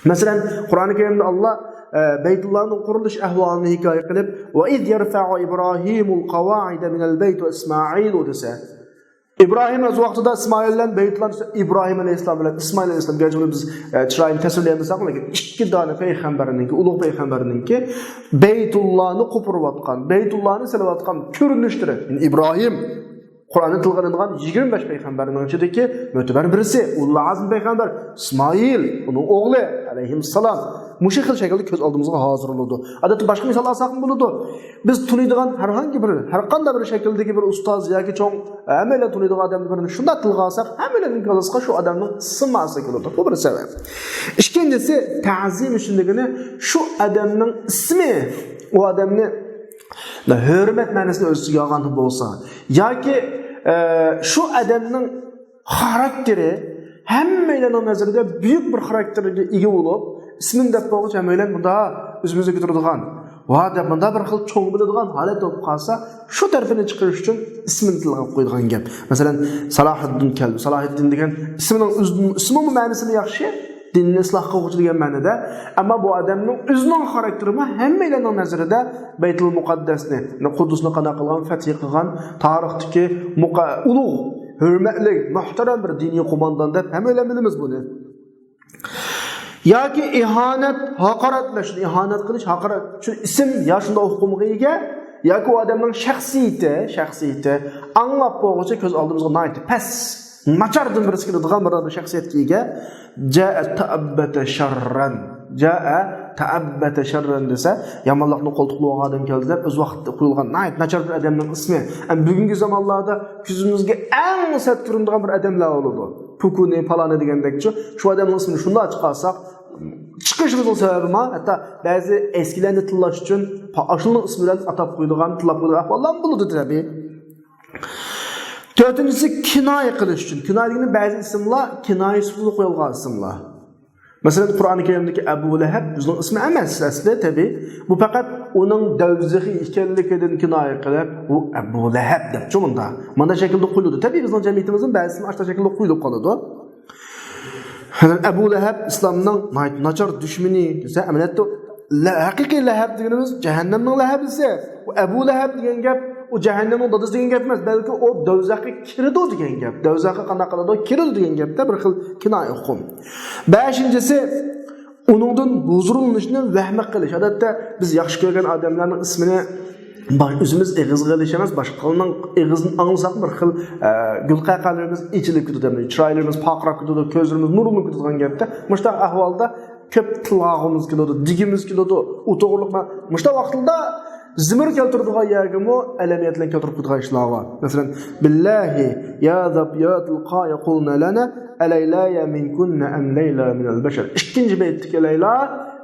مەسىلەن، قۇرئانى كەرىمدە ئاللا، ئە، بەيتۇللانىڭ قۇرۇلۇش ئەھۋالىنى ھېكايە قىلىپ، ۋە ئىز يەرفەئۇ ئىبراھىمۇل قەۋائىدە مىنەل بەيت ۋە ئىسمائىلۇ دېسە، ئىبراھىم ئۆز ۋاقتىدا ئىسمائىل بىلەن بەيتۇللا، ئىبراھىم ئەلەيھىسسالام بىلەن ئىسمائىل ئەلەيھىسسالام، گەرچە بۇنى بىز، ئە، چىرايىنى تەسۋىرلىيەلمىسەكمۇ، لېكىن ئىككى دانە پەيغەمبەرنىڭكى، ئۇلۇغ پەيغەمبەرنىڭكى بەيتۇللانى قوپۇرۇۋاتقان، بەيتۇللانى سېلىۋاتقان كۆرۈنۈشلىرى. يەنى ئىبراھىم، قۇرئاندا تىلغا ئېلىنغان يىگىرمە بەش پەيغەمبەرنىڭ ئىچىدىكى مۆتىبەر بىرسى، ئۇلۇل ئەزم پەيغەمبەر، ئىسمائىل، ئۇنىڭ ئوغلى ئەلەيھىمسالام. مۇشۇ خىل شەكىلدە كۆز ئالدىمىزغا ھازىرلىنىدۇ. ئادەتتە باشقا مىسال ئالساقمۇ بولىدۇ. بىز تونۇيدىغان ھەر قانداق بىر، ھەر قانداق بىر شەكىلدىكى بىر ئۇستاز ياكى چوڭ، ھەممەيلەن تونۇيدىغان ئادەمنى بىرنى شۇنداق تىلغا ئالساق، ھەممەيلەننىڭ كاللىسىغا شۇ ئادەمنىڭ ئىسمى ئەسلىگە كېلىدۇ. بۇ بىر سەۋەب. ئىككىنچىسى، تەزىم ئۈچۈن دېگىنى شۇ ئادەمنىڭ ئىسمى، ئۇ ئادەمنى ھۆرمەت مەنىسىنى ئۆز ئىچىگە ئالغان بولسا ياكى، ئە، شۇ ئادەمنىڭ خاراكتېرى ھەممەيلەننىڭ نەزىرىدە بۈيۈك بىر خاراكتېرگە ئىگە بولۇپ، ئىسمىنى دەپ بولغۇچە ھەممەيلەن مۇنداق ئۆزىمىزنى كۆتۈرىدىغان، ۋا دەپ مۇنداق بىر خىل چوڭ بىلىدىغان ھالەت بولۇپ قالسا، شۇ تەرىپىنى چىقىرىش ئۈچۈن ئىسمىنى تىلغا قويىدىغان گەپ. مەسىلەن، سالاھىددىن كەلدى. سالاھىددىن دېگەن ئىسمىنىڭ ئۆز-، ئىسمىمۇ مەنىسىمۇ ياخشى، دىننى ئىسلاھ قىلغۇچى دېگەن مەنىدە. ئەمما بۇ ئادەمنىڭ ئۆزىنىڭ خاراكتېرىمۇ ھەممەيلەننىڭ نەزىرىدە بەيتۇل مۇقەددەسنى، قۇددۇسنى قانداق قىلغان، فەتھى قىلغان، تارىختىكى مۇقە-، ئۇلۇغ، ھۆرمەتلىك، مۆھتەرەم بىر دىنىي قوماندان دەپ ھەممەيلەن بىلىمىز بۇنى. ياكى ئىھانەت، ھاقارەتلەش، ئىھانەت قىلىش، ھاقارەت، شۇ ئىسىم يا شۇنداق ھوقۇمغا ئىگە، ياكى ئۇ ئادەمنىڭ شەخسىيىتى، شەخسىيىتى ئاڭلاپ بولغۇچە كۆز ئالدىمىزغا ناھايىتى پەس، ناچاردىن بىرسى كېلىدىغان بىر، بىر شەخسىيەتكە ئىگە. جاء تەئەببەتە شەررەن. جاء تەئەببەتە شەررەن دېسە، يامانلىقنى قولتۇقلىۋالغان ئادەم كەلدى دەپ، ئۆز ۋاقتىدا قويۇلغان ناھايىتى ناچار بىر ئادەمنىڭ ئىسمى. ھەم بۈگۈنكى زامانلاردا كۆزىمىزگە ئەڭ سەت كۆرۈنىدىغان بىر ئادەملەر بولىدۇ. پۇكۇنى، پالانى دېگەندەكچۇ، شۇ ئادەمنىڭ ئىسمىنى شۇنداق چىقارساق، چىقىرىشىمىزنىڭ سەۋەبى ما، ھەتتا بەزى ئەسكىلەرنى تىللاش ئۈچۈن پا-، ئاشۇنىڭ ئىسمى بىلەن ئاتاپ قويىدىغان، تىللاپ قويىدىغان ئەھۋاللارمۇ بولىدۇ تەبىئىي. تۆتىنچىسى، كىنايە قىلىش ئۈچۈن. كىنايە دېگىنى بەزى ئىسىملار كىنايە سۈپىتىدە قويۇلغان ئىسىملار. مەسىلەن، قۇرئان كەرىمدىكى ئەبۇ لەھەب ئۆزىنىڭ ئىسمى ئەمەس ئەسلى، تەبىئىي. بۇ پەقەت ئۇنىڭ دەۋزىخى ئىكەنلىكىدىن كىنايە قىلىپ، ئۇ ئەبۇ لەھەب دەپچۇ مۇندا. مانا شەكىلدە قويۇلىدۇ. تەبىئىي، بىزنىڭ جەمئىيىتىمىزدىمۇ بەزىسىنىڭ ئاشۇنداق شەكىلدە قويۇلۇپ قالىدۇ. ئەبۇ لەھەب ئىسلامنىڭ ناھايىتى ناچار دۈشمىنى دېسە، ئەمەلىيەتتە لە-، ھەقىقىي لەھەب دېگىنىمىز جەھەننەمنىڭ لەھەبىسى. ئۇ ئەبۇ لەھەب دېگەن گەپ ئۇ جەھەننەمنىڭ دادىسى دېگەن گەپ ئەمەس، بەلكى ئۇ دوزاخقا كىرىدۇ دېگەن گەپ. دوزاخقا قانداق قىلىدۇ؟ كىرىدۇ دېگەن گەپتە بىر خىل كىنايە ئۇقۇم. بەشىنچىسى، ئۇنىڭدىن ھۇزۇرلىنىشنى ۋەھمە قىلىش. ئادەتتە بىز ياخشى كۆرگەن ئادەملەرنىڭ ئىسمىنى باش-، ئۆزىمىز ئېغىزغا ئېلىش ئەمەس، باشقىلارنىڭ ئېغىزىدىن ئاڭلىساق بىر خىل، ئە، گۈلقەقەلىرىمىز ئېچىلىپ كېتىدۇ، چىرايلىرىمىز پارقىراپ كېتىدۇ، كۆزلىرىمىز نۇرلىنىپ كېتىدىغان گەپتە. مۇشۇنداق ئەھۋالدا كۆپ تىللىغۇمىز كېلىدۇ، دېگۈمىز كېلىدۇ. ئۇ توغرىلىق مۇشۇنداق ۋاقىتلاردا زىمىر كەلتۈرىدىغان يەرگىمۇ ئەلەمىيەتلەرنى كەلتۈرۈپ قويىدىغان ئىشلار بار. مەسىلەن، بىللاھى يا زابيات القايا قۇلنا لەنا ئەلەيلايا مىنكۇننە ئەم لەيلا مىنەل بەشەر. ئىككىنچى بەيتتىكى لەيلا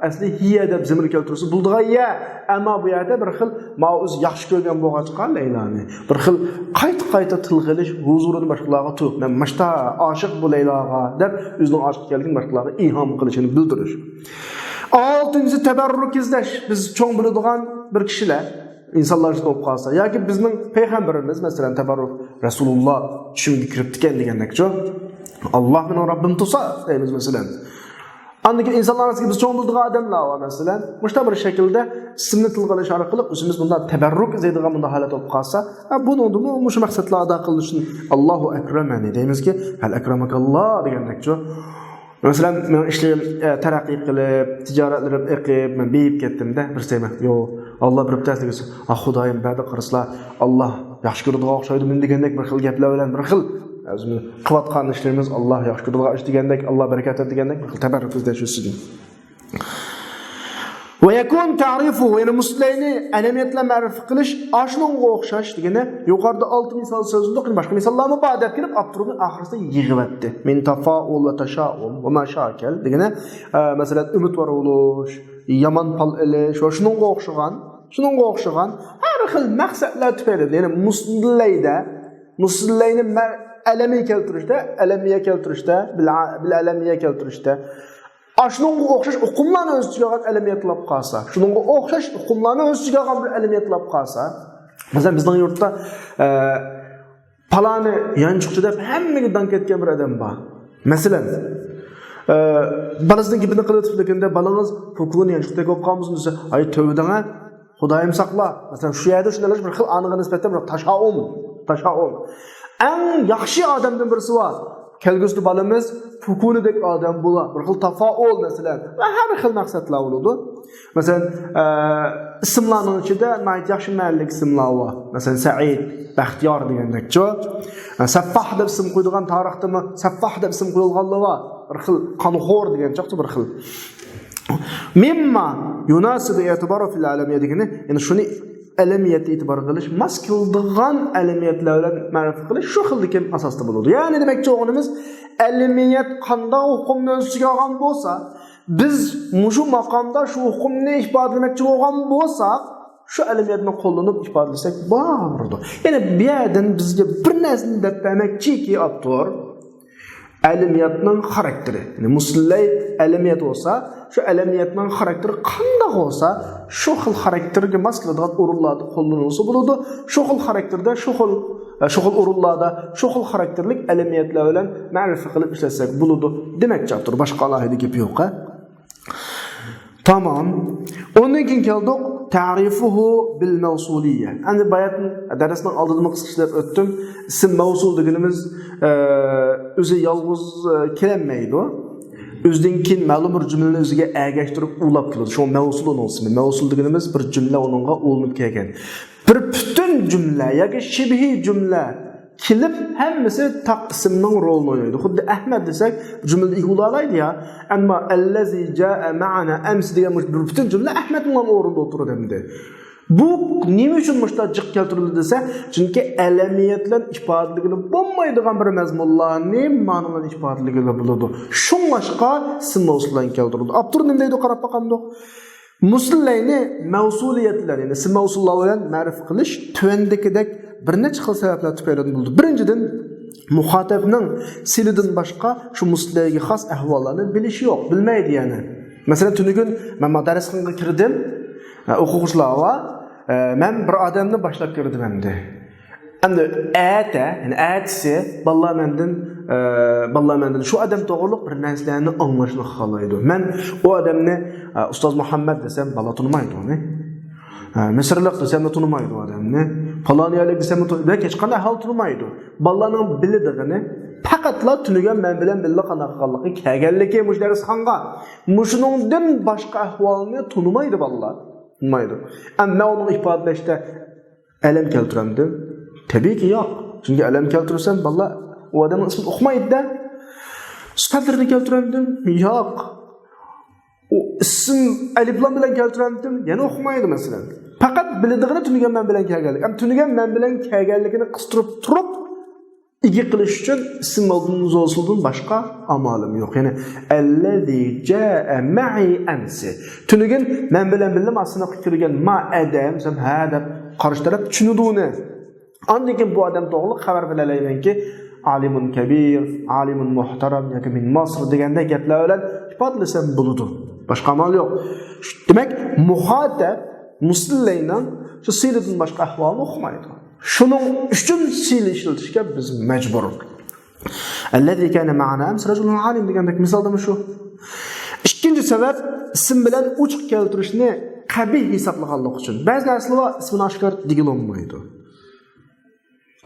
ئەسلى ھىيە دەپ زىمىر كەلتۈرسە بولىدىغان يەر. ئەمما بۇ يەردە بىر خىل ماۋۇ ئۆزى ياخشى كۆرگەن بولغاچقا لەيلانى بىر خىل قايتا-قايتا تىلغا ئېلىش، ھۇزۇرىدا باشقىلارغا تۇرۇپ، مەن مۇشتا ئاشىق بۇ لەيلاغا دەپ ئۆزىنىڭ ئاشىق ئىكەنلىكىنى باشقىلارغا ئىلھام قىلىشىنى بىلدۈرۈش. ئالتىنچىسى، تەبەررۇك ئىزدەش. بىز چوڭ بىلىدىغان بىر كىشىلەر ئىنسانلار ئىچىدە بولۇپ قالسا ياكى بىزنىڭ پەيغەمبىرىمىز، مەسىلەن، تەبەررۇك، رەسۇلۇللا چۈشۈمگە كىرىپتىكەن دېگەندەكچۇ، ئاللا مېنىڭ رەببىم تۇرسا دەيمىز، مەسىلەن. ئاندىن كېيىن ئىنسانلار ئارىسىدىكى بىز چوڭ بىلىدىغان ئادەملەر بار، مەسىلەن، مۇشۇنداق بىر شەكىلدە ئىسىمنى تىلغا ئېلىش ئارقىلىق ئۆزىمىز بۇنداق تەبەررۇك ئىزدەيدىغان بۇنداق ھالەت بولۇپ قالسا، ھە، بۇنىڭدىمۇ مۇشۇ مەقسەتلەر ئادا قىلىنىشىنى، ئاللاھۇ ئەكرەم، يەنى دەيمىزكى، ھەل ئەكرەمەكەللا دېگەندەكچۇ. مەسىلەن، مېنىڭ ئىشلىرىم، ئە، تەرەققىي قىلىپ، تىجارەتلىرىم ئېقىپ، مەن بېيىپ كەتتىمدە، بىرسى دەيمەن، يو، ئاللا بېرىپتۇ دېسە، ئا، خۇدايىم، بەدە قارىسىلا، ئاللا ياخشى كۆرىدىغان ئوخشايدۇ مېنى دېگەندەك بىر خىل گەپلەر بىلەن بىر خىل، ئۆزىمىز قىلىۋاتقان ئىشلىرىمىز ئاللا ياخشى كۆرىدىغان ئىش دېگەندەك، ئاللا بەرىكەت دېگەندەك بىر خىل تەبەررۇك ئىزدەش ئۈستىدىن. ۋە يەكۇن تەرىفۇ، يەنى مۇسلەينى ئەلەمىيەتلەر مەرىپە قىلىش ئاشۇنىڭغا ئوخشاش دېگىنى، يۇقىرىدا ئالتە مىسال سۆزلىدۇق، باشقا مىساللارمۇ بار دەپ كېلىپ، ئاپتورنى ئاخىرسىدا يىغىۋەتتى. مىن تافائۇل ۋە تاشائۇم ۋە ما شاكەل دېگىنى، ئە، مەسىلەن، ئۈمىدۋار بولۇش، يامان پال ئېلىش ۋە شۇنىڭغا ئوخشىغان، شۇنىڭغا ئوخشىغان ھەر خىل مەقسەتلەر تۈپەيلى، يەنى مۇسلەيدە، مۇسلەينى مە-، ئەلەمىيە كەلتۈرۈشتە، ئەلەمىيە كەلتۈرۈشتە، بىل-، بىل ئەلەمىيە كەلتۈرۈشتە، ئاشۇنىڭغا ئوخشاش ئۇقۇملارنى ئۆز ئىچىگە ئالغان ئەلەمىيەتلەپ قالسا، شۇنىڭغا ئوخشاش ئۇقۇملارنى ئۆز ئىچىگە ئالغان بىر ئەلەمىيەتلەپ قالسا، مەسىلەن، بىزنىڭ يۇرتتا، ئە، پالانى يانچۇقچى دەپ ھەممىگە داڭ كەتكەن بىر ئادەم بار. مەسىلەن، ئە، بالىسىنىڭ گېپىنى قىلىۋېتىپ، لېكىن بالىڭىز پوكۇنى يانچۇقتەك بولۇپ قالمىسۇن دېسە، ئاي، تۆۋە دەڭە، خۇدايىم ساقلا. مەسىلەن، شۇ يەردە شۇنداق بىر خىل ئانىغا نىسبەتەن بىر تاشائۇم، تاشائۇم. ئەڭ ياخشى ئادەمدىن بىرسى بار. كەلگۈسىدە بالىمىز پوكۇنىدەك ئادەم بولا، بىر خىل تافائۇل، مەسىلەن، ۋە ھەر خىل مەقسەتلەر بولىدۇ. مەسىلەن، ئە، ئىسىملارنىڭ ئىچىدە ناھايىتى ياخشى مەنىلىك ئىسىملار بار. مەسىلەن، سەئىد، بەختىيار دېگەندەكچۇ. ئە، سەففاھ دەپ ئىسىم قويىدىغان تارىختىمۇ، سەففاھ دەپ ئىسىم قويۇلغانلار بار. بىر خىل قانخور دېگەن چاقچۇ بىر خىل. مىمما يۇناسىبۇ ئېتىبارۇ فىل ئەلەمىيە دېگىنى، يەنى شۇنى ئەلەمىيەتتە ئېتىبار قىلىش، ماس كېلىدىغان ئەلەمىيەتلەر بىلەن مەرىپە قىلىش شۇ خىلدىكى ئاساستا بولىدۇ. يەنى دېمەكچى بولغىنىمىز، ئەلەمىيەت قانداق ئۇقۇمنى ئۆز ئىچىگە ئالغان بولسا، بىز مۇشۇ ماقامدا شۇ ئۇقۇمنى ئىپادىلىمەكچى بولغان بولساق، شۇ ئەلەمىيەتنى قوللىنىپ ئىپادىلىسەك بولىدۇ. يەنى بۇ يەردىن بىزگە بىر نەرسىنى دەپ بەرمەكچىكى ئاپتور، ئەلەمىيەتنىڭ خاراكتېرى. يەنى مۇسلەي ئەلەمىيەت بولسا، شۇ ئەلەمىيەتنىڭ خاراكتېرى قانداق بولسا، شۇ خىل خاراكتېرگە ماس كېلىدىغان ئورۇنلاردا قوللىنىلسا بولىدۇ. شۇ خىل خاراكتېردا، شۇ خىل، شۇ خىل ئورۇنلاردا، شۇ خىل خاراكتېرلىك ئەلەمىيەتلەر بىلەن مەرىپە قىلىپ ئىشلەتسەك بولىدۇ دېمەكچى ئاپتور. باشقا ئالاھىدە گېپى يوق، ھە؟ تامام. ئۇندىن كېيىن كەلدۇق، تەرىفۇھۇ بىل مەۋسۇلىيە. ئەمدى باياتىن دەرسنىڭ ئالدىدىمۇ قىسقىچە دەپ ئۆتتۈم. ئىسىم مەۋسۇل دېگىنىمىز، ئە، ئۆزى يالغۇز، ئە، كېلەلمەيدۇ. ئۆزىدىن كېيىن مەلۇم بىر جۈملىنى ئۆزىگە ئەگەشتۈرۈپ ئۇلاپ كېلىدۇ. شۇڭا مەۋسۇل ئۇنىڭ ئىسمى. مەۋسۇل دېگىنىمىز بىر جۈملە ئۇنىڭغا ئۇلىنىپ كەلگەن. بىر پۈتۈن جۈملە ياكى شىبھىي جۈملە كېلىپ، ھەممىسى تاق ئىسىمنىڭ رولىنى ئوينايدۇ. خۇددى ئەھمەد دېسەك، جۈملىدە ئىگە بولالايدۇ يا. ئەمما ئەللەزى جاء مەئەنا ئەمسى دېگەن مۇشۇ بىر پۈتۈن جۈملە ئەھمەدنىڭ ئورنىدا ئولتۇرىدۇ ئەمدى. بۇ نېمە ئۈچۈن مۇشۇنداق جىق كەلتۈرۈلدى دېسە، چۈنكى ئەلەمىيەت بىلەن ئىپادىلىگىلى بولمايدىغان بىر مەزمۇنلارنى مانا بىلەن ئىپادىلىگىلى بولىدۇ. شۇڭلاشقا ئىسىم مەۋسۇل بىلەن كەلتۈرۈلدى. ئاپتور نېمە دەيدۇ، قاراپ باقامدۇق؟ مۇسلەينى مەۋسۇلىيەت بىلەن، يەنى ئىسىم مەۋسۇللار بىلەن مەرىپە قىلىش تۆۋەندىكىدەك بىر نەچچە خىل سەۋەبلەر تۈپەيلىدىن بولىدۇ. بىرىنچىدىن، مۇخاتەبنىڭ سىلىدىن باشقا شۇ مۇسلەيگە خاس ئەھۋاللارنى بىلىشى يوق، بىلمەيدۇ يەنى. مەسىلەن، تۈنۈگۈن مەن مانا دەرسخانىغا كىردىم، ئە، ئوقۇغۇچىلار بار، ئە، مەن بىر ئادەمنى باشلاپ كىردىم ئەمدى. ئەمدى ئەتە، يەنى ئەتىسى بالىلار مەندىن، ئە، بالىلار مەندىن شۇ ئادەم توغرۇلۇق بىر نەرسىلەرنى ئاڭلاشنى خالايدۇ. مەن ئۇ ئادەمنى، ئە، ئۇستاز مۇھەممەد دېسەم، بالا تونۇمايدۇ ئۇنى. ئە، مىسىرلىق دېسەممۇ تونۇمايدۇ ئۇ ئادەمنى. پالان يەرلىك دېسەم، بەك ھېچقانداق ئەھۋال تونۇمايدۇ. بالىلارنىڭ بىلىدىغىنى پەقەتلا تۈنۈگۈن مەن بىلەن بىللە قانداق قىلغانلىقى، كەلگەنلىكى مۇشۇ دەرسخانىغا. مۇشۇنىڭدىن باشقا ئەھۋالنى تونۇمايدۇ بالىلار. تونۇمايدۇ. ئەمما ئۇنىڭ ئىپادىلەشتە ئەلەم كەلتۈرەمدىم؟ تەبىئىيكى ياق. چۈنكى ئەلەم كەلتۈرسەم، بالىلار ئۇ ئادەمنىڭ ئىسمىنى ئۇقمايدۇ-دە. سۈپەتلىرىنى كەلتۈرەمدىم؟ ياق. ئۇ ئىسىم ئەلىپلام بىلەن كەلتۈرەمدىم؟ يەنە ئۇقمايدۇ، مەسىلەن. پەقەت بىلىدىغىنى تۈنۈگۈن مەن بىلەن كەلگەنلىك. ئەمما تۈنۈگۈن مەن بىلەن كەلگەنلىكىنى قىستۇرۇپ تۇرۇپ، ئىگە قىلىش ئۈچۈن ئىسىم مەۋجۇدىن باشقا ئامالىم يوق. يەنى، الذي جاء معي أمس. تۈنۈگۈن مەن بىلەن بىللە ما سىنىپقا كىرگەن ما ئادەم، سەن ھە دەپ قارشى تەرەپ چۈشىنىدۇ ئۇنى. ئاندىن كېيىن بۇ ئادەم توغرىلىق خەۋەر بىلەلەيمەنكى، عالم كبير، عالم محترم ياكى من مصر دېگەندەك گەپلەر بىلەن ئىپادىلىسەم بولىدۇ. باشقا ئامال يوق. دېمەك، مۇخاتەب مۇسلىلەينىڭ شۇ سىلىدىن باشقا ئەھۋالنى ئۇقمايدۇ. شۇنىڭ ئۈچۈن سىلى ئىشلىتىشكە بىز مەجبۇر. الذي كان معنا أمس رجل عالم دېگەندەك مىسالدىمۇ شۇ. ئىككىنچى سەۋەب، ئىسىم بىلەن ئوچۇق كەلتۈرۈشنى قەبىھ ھېسابلىغانلىقى ئۈچۈن. بەزى نەرسىلەر بار، ئىسمىنى ئاشكارا دېگىلى بولمايدۇ.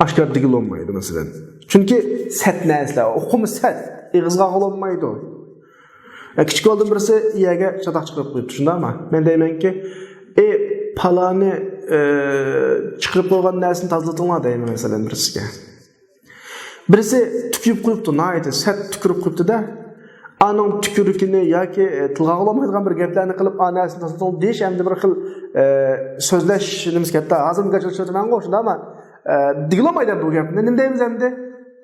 ئاشكارا دېگىلى بولمايدۇ، مەسىلەن. چۈنكى سەت نەرسىلەر، ئۇقۇمى سەت، ئېغىزغا ئالغىلى بولمايدۇ. ئە، كىچىك بالىدىن بىرسى يەرگە چاتاق چىقىرىپ قويۇپتۇ، شۇنداقمۇ؟ مەن دەيمەنكى، ئى، پالانى، ئى، چىقىرىپ قويغان نەرسىنى تازىلىتىڭلار دەيمەن، مەسىلەن، بىرسىگە. بىرسى تۈكۈرۈپ قويۇپتۇ، ناھايىتى سەت تۈكۈرۈپ قويۇپتۇ-دە. ئانىڭ تۈكۈرۈكىنى ياكى، ئى، تىلغا ئالالمايدىغان بىر گەپلەرنى قىلىپ، ئا نەرسىنى تازىلىتىڭ دېيىش ئەمدى بىر خىل، ئى، سۆزلەش نېمىسى كەتتى. ھازىر گاچا ئىشلىتىمەنغۇ، شۇنداقمۇ؟ ئە، دېگىلى بولمايدۇ بۇ گەپنى. نېمە دەيمىز ئەمدى؟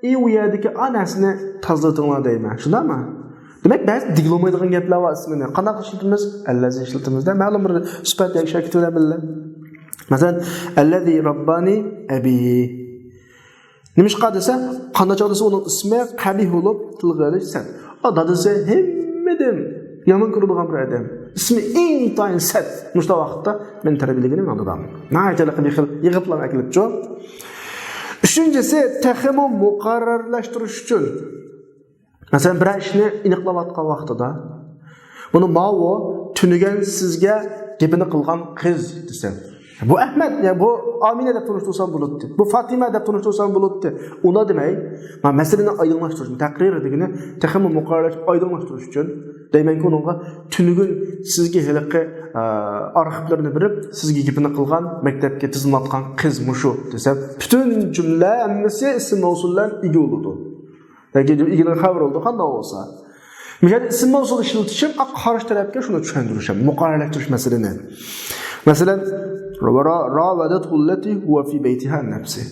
ئى، ئۇ يەردىكى ئا نەرسىنى تازىلىتىڭلار دەيمەن. شۇنداقمۇ؟ دېمەك، بەزى دېگىلى بولمايدىغان گەپلەر بار ئىسمىنى. قانداق ئىشلىتىمىز؟ الذي ئىشلىتىمىز-دە، مەلۇم بىر سۈپەت ياكى شەكىل بىلەن بىللە. مەسىلەن، الذي رباني أبي. نېمىشقا دېسە، قانداق چاغ دېسە، ئۇنىڭ ئىسمى قەبىھ بولۇپ تىلغا ئېلىش سەت. ئا، دادىسى ھەممىدىن يامان كۆرىدىغان بىر ئادەم. ئىسمى ئىنتايىن سەت. مۇشۇنداق ۋاقىتتا مېنى تەربىيەلىگىنى مېنىڭ دادام. ناھايىتى ھېلىقى بىر خىل يىغىپلام ئەكېلىپچۇ. ئۈچىنچىسى، تېخىمۇ مۇقەررەرلەشتۈرۈش ئۈچۈن. مەسىلەن، بىرەر ئىشنى ئېنىقلاۋاتقان ۋاقتىدا، بۇنى ماۋۇ تۈنۈگۈن سىزگە گېپىنى قىلغان قىز دېسەم، بۇ ئەھمەد، يا بۇ ئامىنە دەپ تونۇشتۇرسام بولاتتى، بۇ فاتىمە دەپ تونۇشتۇرسام بولاتتى. ئۇنداق دېمەي، مانا مەسىلىنى ئايدىڭلاشتۇرۇش، تەقرىر دېگىنى تېخىمۇ مۇقەررەرلەش، ئايدىڭلاشتۇرۇش ئۈچۈن دەيمەنكى، ئۇنىڭغا تۈنۈگۈن سىزگە ھېلىقى، ئە، ئارخىپلىرىنى بېرىپ، سىزگە گېپىنى قىلغان، مەكتەپكە تىزىملاتقان قىز مۇشۇ دېسەم، پۈتۈن جۈملە ھەممىسى ئىسىم مەۋسۇل بىلەن ئىگە بولىدۇ. لېكىن ئىگىنىڭ خەۋىرى بولىدۇ، قانداق بولسا. مۇشۇ يەردە ئىسىم مەۋسۇل ئىشلىتىشىم، ئا، قارشى تەرەپكە شۇنى چۈشەندۈرۈشۈم، مۇقەررەرلەشتۈرۈش مەسىلىنى. مەسىلەن، را-، راودته التي هو في بيتها عن نفسه.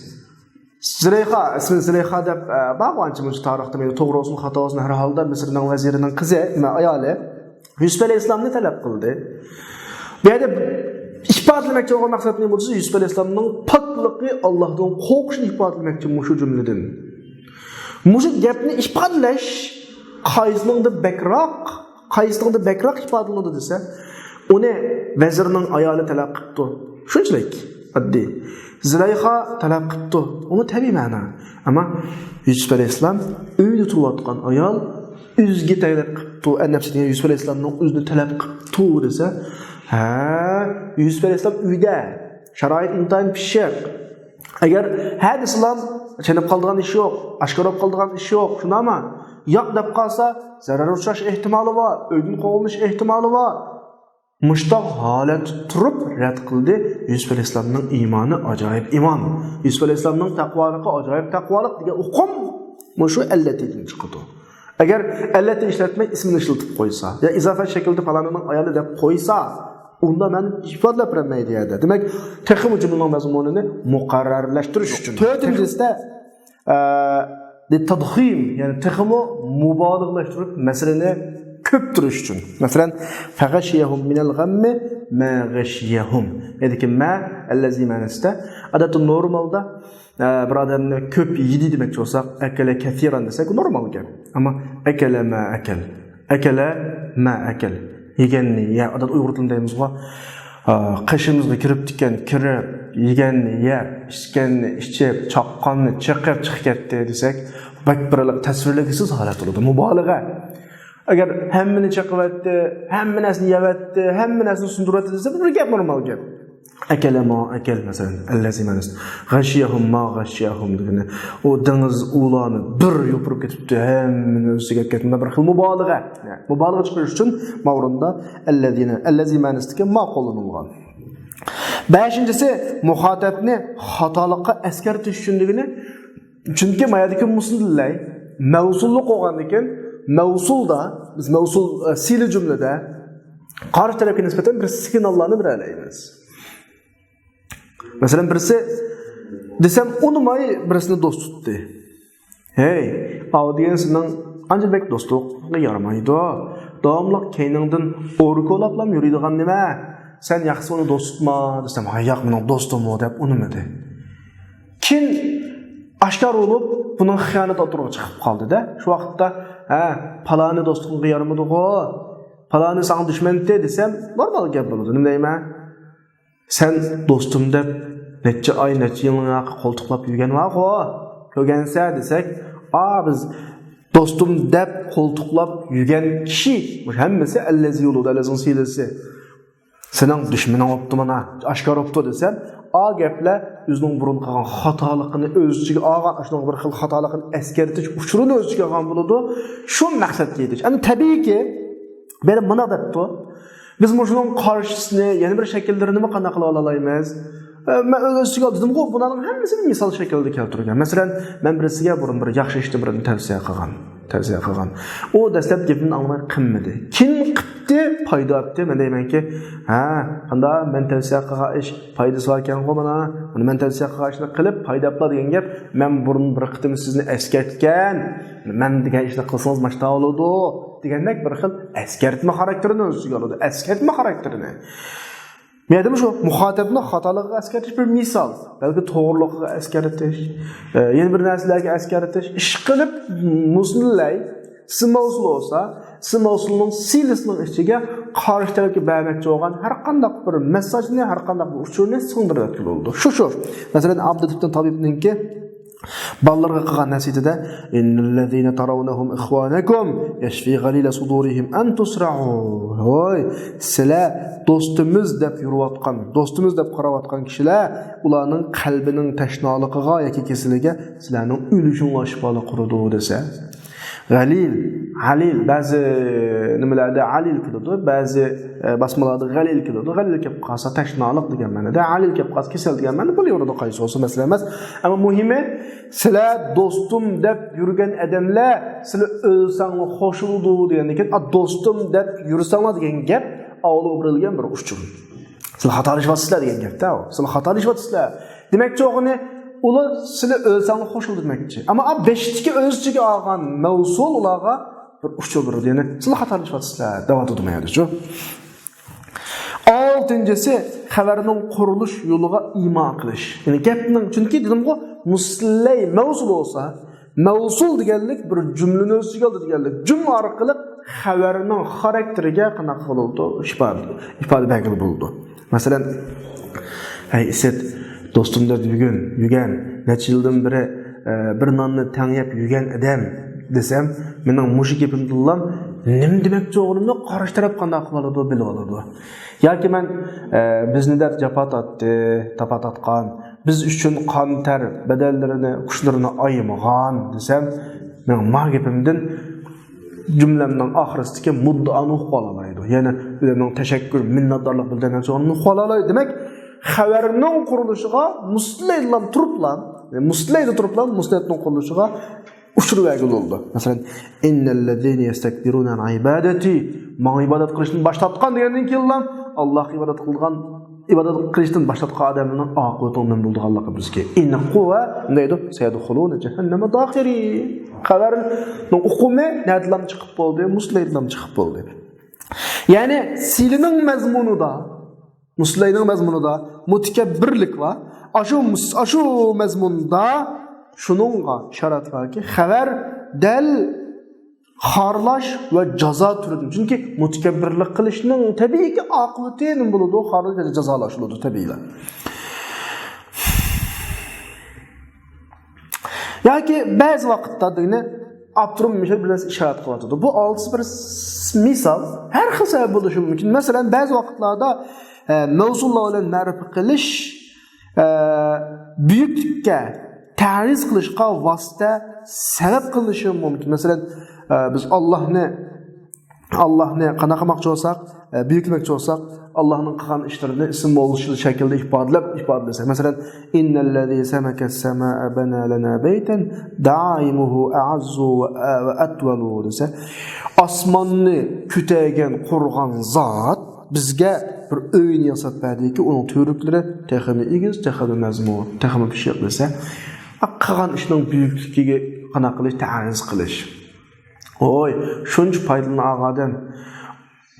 زۇلەيخا، ئىسمى زۇلەيخا دەپ، ئە، بارغۇ ئانچە مۇنچە تارىختا، مەيلى توغرا بولسۇن، خاتا بولسۇن، ھەر ھالدا مىسىرنىڭ ۋەزىرىنىڭ قىزى، نېمە، ئايالى يۈسۈپ ئەلەيھىسسالامنى تەلەپ قىلدى. بۇ يەردە ئىپادىلىمەكچى بولغان مەقسەت نېمە بولسا، يۈسۈپ ئەلەيھىسسالامنىڭ پاكلىقى، ئاللاھتىن قورقۇشىنى ئىپادىلىمەكچى مۇشۇ جۈملىدىن. مۇشۇ گەپنى ئىپادىلەش قايسىنىڭدا بەكراق، قايسىنىڭدا بەكراق ئىپادىلىنىدۇ دېسە، ئۇنى ۋەزىرنىڭ ئايالى تەلەپ قىپتۇ. شۇنچىلىك ئاددىي. زۇلەيخا تەلەپ قىپتۇ. ئۇمۇ تەبىئىي مەنا. ئەمما يۈسۈپ ئەلەيھىسسالام ئۆيدە تۇرۇۋاتقان ئايال ئۆزىگە تەلەپ قىپتۇ. ئەن نەپسى دېگەن يۈسۈپ ئەلەيھىسسالامنىڭ ئۆزىنى تەلەپ قىپتۇ دېسە، ھە، يۈسۈپ ئەلەيھىسسالام ئۆيدە. شارائىت ئىنتايىن پىششىق. ئەگەر ھە دېسىلام، چېنىپ قالىدىغان ئىش يوق، ئاشكارا بولۇپ قالىدىغان ئىش يوق، شۇنداقمۇ؟ ياق دەپ قالسا، زەرەر ئۇچراش ئېھتىمالى بار، ئۆيدىن قوغلىنىش ئېھتىمالى بار. مۇشتاق ھالەتتە تۇرۇپ رەت قىلدى. يۈسۈپ ئەلەيھىسسالامنىڭ ئىمانى ئاجايىپ ئىمان. يۈسۈپ ئەلەيھىسسالامنىڭ تەقۋالىقى ئاجايىپ تەقۋالىق دېگەن ئۇقۇم مۇشۇ ئەللەتىدىن چىقىدۇ. ئەگەر ئەللەتى ئىشلەتمەي ئىسمىنى ئىشلىتىپ قويسا، يا ئىزافە شەكلىدە پالانىنىڭ ئايالى دەپ قويسا، ئۇندا مەن ئىپادىلەپ بېرەلمەيدۇ يەردە. دېمەك، تېخىمۇ جۈملىنىڭ مەزمۇنىنى مۇقەررەرلەشتۈرۈش ئۈچۈن. تۆتىنچىسىدە، ئە، لىتەزخىم، يەنى تېخىمۇ مۇبالىغىلەشتۈرۈپ مەسىلىنى كۆپتۈرۈش ئۈچۈن. مەسىلەن، فەغەشىيەھۇم مىنەل غەممى مە غەشىيەھۇم. يەنىكى مە ئەللەزى مەنىسىدە. ئادەتتە نورمالدا ئە، بىر ئادەمنى كۆپ يېدى دېمەكچى بولساق، ئەكەلە كەسىرەن دېسەك، ئۇ نورمال گەپ. ئەمما ئەكەلە ما ئەكەل، ئەكەلە ما ئەكەل، يېگەننى يە، ئادەتتە ئۇيغۇر تىلىدا دەيمىزغۇ، ئە، قېشىمىزغا كىرىپتىكەن، كىرىپ، يېگەننى يەپ، ئىچكەننى ئىچىپ، چاققاننى چېقىپ چىقىپ كەتتى دېسەك، بەك بىر تەسۋىرلىگۈسىز ھالەت بولىدۇ، مۇبالىغە. ئەگەر ھەممىنى چېقىۋەتتى، ھەممە نەرسىنى يەۋەتتى، ھەممە نەرسىنى سۇندۇرۇۋەتتى دېسە، بۇ بىر گەپ، نورمال گەپ. ئەكەلە ما ئەكەل، مەسىلەن، ئەللەزى مەنىس. غەشىيەھۇم ما غەشىيەھۇم دېگىنى، ئۇ دېڭىز ئۇلارنى بىر يوپۇرۇپ كېتىپتۇ، ھەممىنى ئۆز ئىچىگە ئەپ كەتتى. مۇنداق بىر خىل مۇبالىغە. مۇبالىغە چىقىرىش ئۈچۈن ما ئورۇندا ئەللەزى، ئەللەزى مەنىسىدىكى ما قوللىنىلغان. بەشىنچىسى، مۇخاتەبنى خاتالىققا ئەسكەرتىش ئۈچۈن دېگىنى، چۈنكى ما يەردىكى مۇسلىلەي مەۋسۇللۇق بولغاندىكىن، مەۋسۇلدا، بىز مەۋسۇل، ئە، سىلە جۈملىدە قارشى تەرەپكە نىسبەتەن بىر سىگناللارنى بېرەلەيمىز. مەسىلەن، بىرسى دېسەم، ئۇنىماي بىرسىنى دوست تۇتتى. ھەي، ئاۋۇ دېگەن سېنىڭ ئانچە بەك دوستلۇقۇڭغا يارىمايدۇ. داۋاملىق كەينىڭدىن ئوركولاپلام يۈرىدىغان نېمە؟ سەن ياخشىسى ئۇنى دوست تۇتما دېسەم، ھاي ياق، مېنىڭ دوستۇم ئۇ دەپ ئۇنىمىدى. كېيىن ئاشكارا بولۇپ، بۇنىڭ خىيانىتى ئوتتۇرىغا چىقىپ قالدى-دە. شۇ ۋاقىتتا، ھە، پالانى دوستلۇقۇڭغا يارىمىدىغۇ، پالانى ساڭا دۈشمەنتى دېسەم، نورمال گەپ بولىدۇ، نېمە دەيمەن؟ سەن دوستۇم دەپ نەچچە ئاي، نەچچە يىلنىڭ ھەققى قولتۇقلاپ يۈرگەن بارغۇ، كۆرگەنسە دېسەك، ئا، بىز دوستۇم دەپ قولتۇقلاپ يۈرگەن كىشى، مۇشۇ ھەممىسى ئەللەزى يولىدا، ئەللەزىنىڭ سىلىسى. سېنىڭ دۈشمىنىڭ بوپتۇ مانا، ئاشكارا بوپتۇ دېسەم، ئا گەپلەر ئۆزىنىڭ بۇرۇن قىلغان خاتالىقىنى ئۆز ئىچىگە ئالغان، شۇنىڭ بىر خىل خاتالىقىنى ئەسكەرتىش ئۇچۇرىنى ئۆز ئىچىگە ئالغان بولىدۇ. شۇ مەقسەتكە يېتىش. ئەمدى تەبىئىيكى، بەرى مۇنداق دەپتۇ. بىز مۇشۇنىڭ قارشىسىنى، يەنە بىر شەكىللىرىنىمۇ قانداق قىلىپ ئالالايمىز؟ ئە، مەن ئۆز ئۈستىگە دېدىمغۇ، بۇلارنىڭ ھەممىسىنى مىسال شەكلىدە كەلتۈرگەن. مەسىلەن، مەن بىرسىگە بۇرۇن بىر ياخشى ئىشنى بىرنى تەۋسىيە قىلغان. تەۋسىيە قىلغان. ئۇ دەسلەپ گېپىمنى ئاڭلىماي قىلمىدى. كېيىن قىپتى، پايدا ئاپتى. مەن دەيمەنكى، ھە، قاندا مەن تەۋسىيە قىلغان ئىش پايدىسى باركەنغۇ مانا. بۇنى مەن تەۋسىيە قىلغان ئىشنى قىلىپ پايدا ئاپلا دېگەن گەپ. مەن بۇرۇن بىر قېتىم سىزنى ئەسكەرتكەن. مەن دېگەن ئىشنى قىلسىڭىز ماشتا بولىدۇ. دېگەندەك بىر خىل ئەسكەرتمە خاراكتېرىنى ئۆز ئىچىگە ئالىدۇ. ئەسكەرتمە خاراكتېرىنى. مەيەردىمۇ شۇ مۇخاتەبنى خاتالىقىغا ئەسكەرتىش بىر مىسال. بەلكى توغرىلىقىغا ئەسكەرتىش، ئە، يەنە بىر نەرسىلەرگە ئەسكەرتىش. ئىشقىلىپ، مۇسلىملەي سىماۋسۇل بولسا، سىماۋسۇلنىڭ سىلىسىنىڭ ئىچىگە قارشى تەرەپكە بەرمەكچى بولغان ھەر قانداق بىر مەسساجنى، ھەر قانداق بىر ئۇچۇرنى سىڭدۈرۈۋەتكىلى بولىدۇ. شۇ، شۇ. مەسىلەن، ئابدۇللېتىپ ئىبن تابىبنىڭكى بالىلىرىغا قىلغان نەسىھىتىدە، «إن الذين ترونهم إخوانكم يشفي غليل صدورهم أن تسرعوا.» ھوي، سىلەر دوستىمىز دەپ يۈرۈۋاتقان، دوستىمىز دەپ قاراۋاتقان كىشىلەر، ئۇلارنىڭ قەلبىنىڭ تەشنالىقىغا ياكى كېسىلىگە سىلەرنىڭ ئۆلۈشۈڭلار شىپالىق قىلىدۇ دېسە. غەلىل، غەلىل، بەزى نېمىلەردە ئەلىل كېلىدۇ، بەزى، ئە، باسمىلاردا غەلىل كېلىدۇ. غەلىل كېلىپ قالسا تەشنالىق دېگەن مەنىدە، ئەلىل كېلىپ قالسا كېسەل دېگەن مەنىدە بولۇۋېرىدۇ، قايسى بولسا مەسىلە ئەمەس. ئەمما مۇھىمى، سىلەر دوستۇم دەپ يۈرگەن ئادەملەر سىلەر ئۆلسەڭلار خوش بولىدۇ دېگەندىن كېيىن، ئا، دوستۇم دەپ يۈرسەڭلار دېگەن گەپ ئاۋۇلغا بېرىلگەن بىر ئۇچۇر. سىلەر خاتالىشىۋاتىسىلەر دېگەن گەپتە ئۇ. سىلەر خاتالىشىۋاتىسىلەر. دېمەكچى بولغىنى، ئۇلار سىلەر ئۆلسەڭلار خوش بولىدۇ دېمەكچى. ئەمما ئا بېشىدىكى ئۆز ئىچىگە ئالغان مەۋسۇل ئۇلارغا بىر ئۇچۇر بېرىدۇ. يەنى سىلەر خاتالىشىۋاتىسىلەر دەۋاتىدۇ ما يەردىچۇ. ئالتىنچىسى، خەۋەرنىڭ قۇرۇلۇش يولىغا ئىما قىلىش. يەنى گەپنىڭ، چۈنكى دېدىمغۇ، مۇسلەي مەۋسۇل بولسا، مەۋسۇل دېگەنلىك بىر جۈملىنى ئۆز ئىچىگە ئالىدۇ دېگەنلىك. جۈملە ئارقىلىق خەۋەرنىڭ خاراكتېرىگە قانداق بولىدۇ؟ ئىپادە، ئىپادە بەرگىلى بولىدۇ. مەسىلەن، ھەي ئىسىت، دوستۇم دەپ يۈرگەن، يۈرگەن، نەچچە يىلدىن بېرى، ئە، بىر ناننى تەڭ يەپ يۈرگەن ئادەم دېسەم، مېنىڭ مۇشۇ گېپىمدىنلا نېمە دېمەكچى بولغىنىمنى قارشى تەرەپ قانداق قىلىۋالىدۇ، بىلىۋالىدۇ. ياكى مەن، ئە، بىزنى دەپ جاپا تارتتى، تاپا تارتقان، بىز ئۈچۈن قان، تەر، بەدەنلىرىنى، كۈچلىرىنى ئايىمىغان دېسەم، مېنىڭ ما گېپىمدىن جۈملەمنىڭ ئاخىرىسىدىكى مۇددىئانى ئۇقۇۋالالايدۇ. يەنى ئۆزۈمنىڭ تەشەككۈر، مىننەتدارلىق بىلدۈرمەكچى بولغىنىنى ئۇقۇۋالالايدۇ. دېمەك، خەۋەرنىڭ قۇرۇلۇشىغا مۇسلەيدىلا تۇرۇپلا، مۇسلەيدە تۇرۇپلا مۇسلەيدنىڭ قۇرۇلۇشىغا ئۇچۇر بەرگىلى بولىدۇ. مەسىلەن، «إن الذين يستكبرون عن عبادتي، ماڭا ئىبادەت قىلىشتىن باش تارتقان» دېگەندىن كېيىنلا، ئاللاھقا ئىبادەت قىلغان، ئىبادەت قىلىشتىن باش تارتقان ئادەمنىڭ ئاقىۋىتىنىڭ نېمە بولىدىغانلىقى بىزگە ئېنىققۇ ۋە نېمە دەيدۇ؟ «سيدخلون جهنم داخرين.» خەۋەرنىڭ ئۇقۇمى نەدىلام چىقىپ بولدى؟ مۇسلەيدىلام چىقىپ بولدى. يەنى سىلىنىڭ مەزمۇنىدا، مۇسلەينىڭ مەزمۇنىدا مۇتەكەببىرلىك بار. ئاشۇ مۇس-، ئاشۇ مەزمۇندا شۇنىڭغا ئىشارەت باركى، خەۋەر دەل خارلاش ۋە جازا تۈرىدىن. چۈنكى مۇتەكەببىرلىك قىلىشنىڭ تەبىئىيكى ئاقىۋىتى نېمە بولىدۇ؟ خارلاش ۋە جازالاش بولىدۇ تەبىئىيلا. ياكى بەزى ۋاقىتتا دېگىنى ئاپتورۇم مۇشۇ بىر نەرسە ئىشارەت قىلىۋاتىدۇ. بۇ ئالتىسى بىر س-، مىسال. ھەر خىل سەۋەب بولۇشى مۇمكىن. مەسىلەن، بەزى ۋاقىتلاردا ئە، مەۋسۇللار بىلەن مەرىپە قىلىش، ئە، بۈيۈكلۈككە تەرىز قىلىشقا ۋاسىتە، سەۋەب قىلىنىشى مۇمكىن. مەسىلەن، ئە، بىز ئاللاھنى، ئاللاھنى قانداق قىلماقچى بولساق، ئە، بۈيۈكلىمەكچى بولساق، ئاللاھنىڭ قىلغان ئىشلىرىنى ئىسىم مەۋسۇل شەكلىدە ئىپادىلەپ، ئىپادىلىسەك. مەسىلەن، إن الذي سمك السماء بنى لنا بيتا دعائمه أعز وأطول دېسە، ئاسماننى كۆتەرگەن، قۇرغان زات بىزگە بىر ئۆينى ياساپ بەردىكى، ئۇنىڭ تۈۋرۈكلىرى تېخىمۇ ئېگىز، تېخىمۇ مەزمۇن، تېخىمۇ پىششىق دېسە، قىلغان ئىشنىڭ بۈيۈكلۈكىگە قانداق قىلىش، تەرىز قىلىش. ۋوي، شۇنچە پايدىلىنىپ ئالغان ئادەم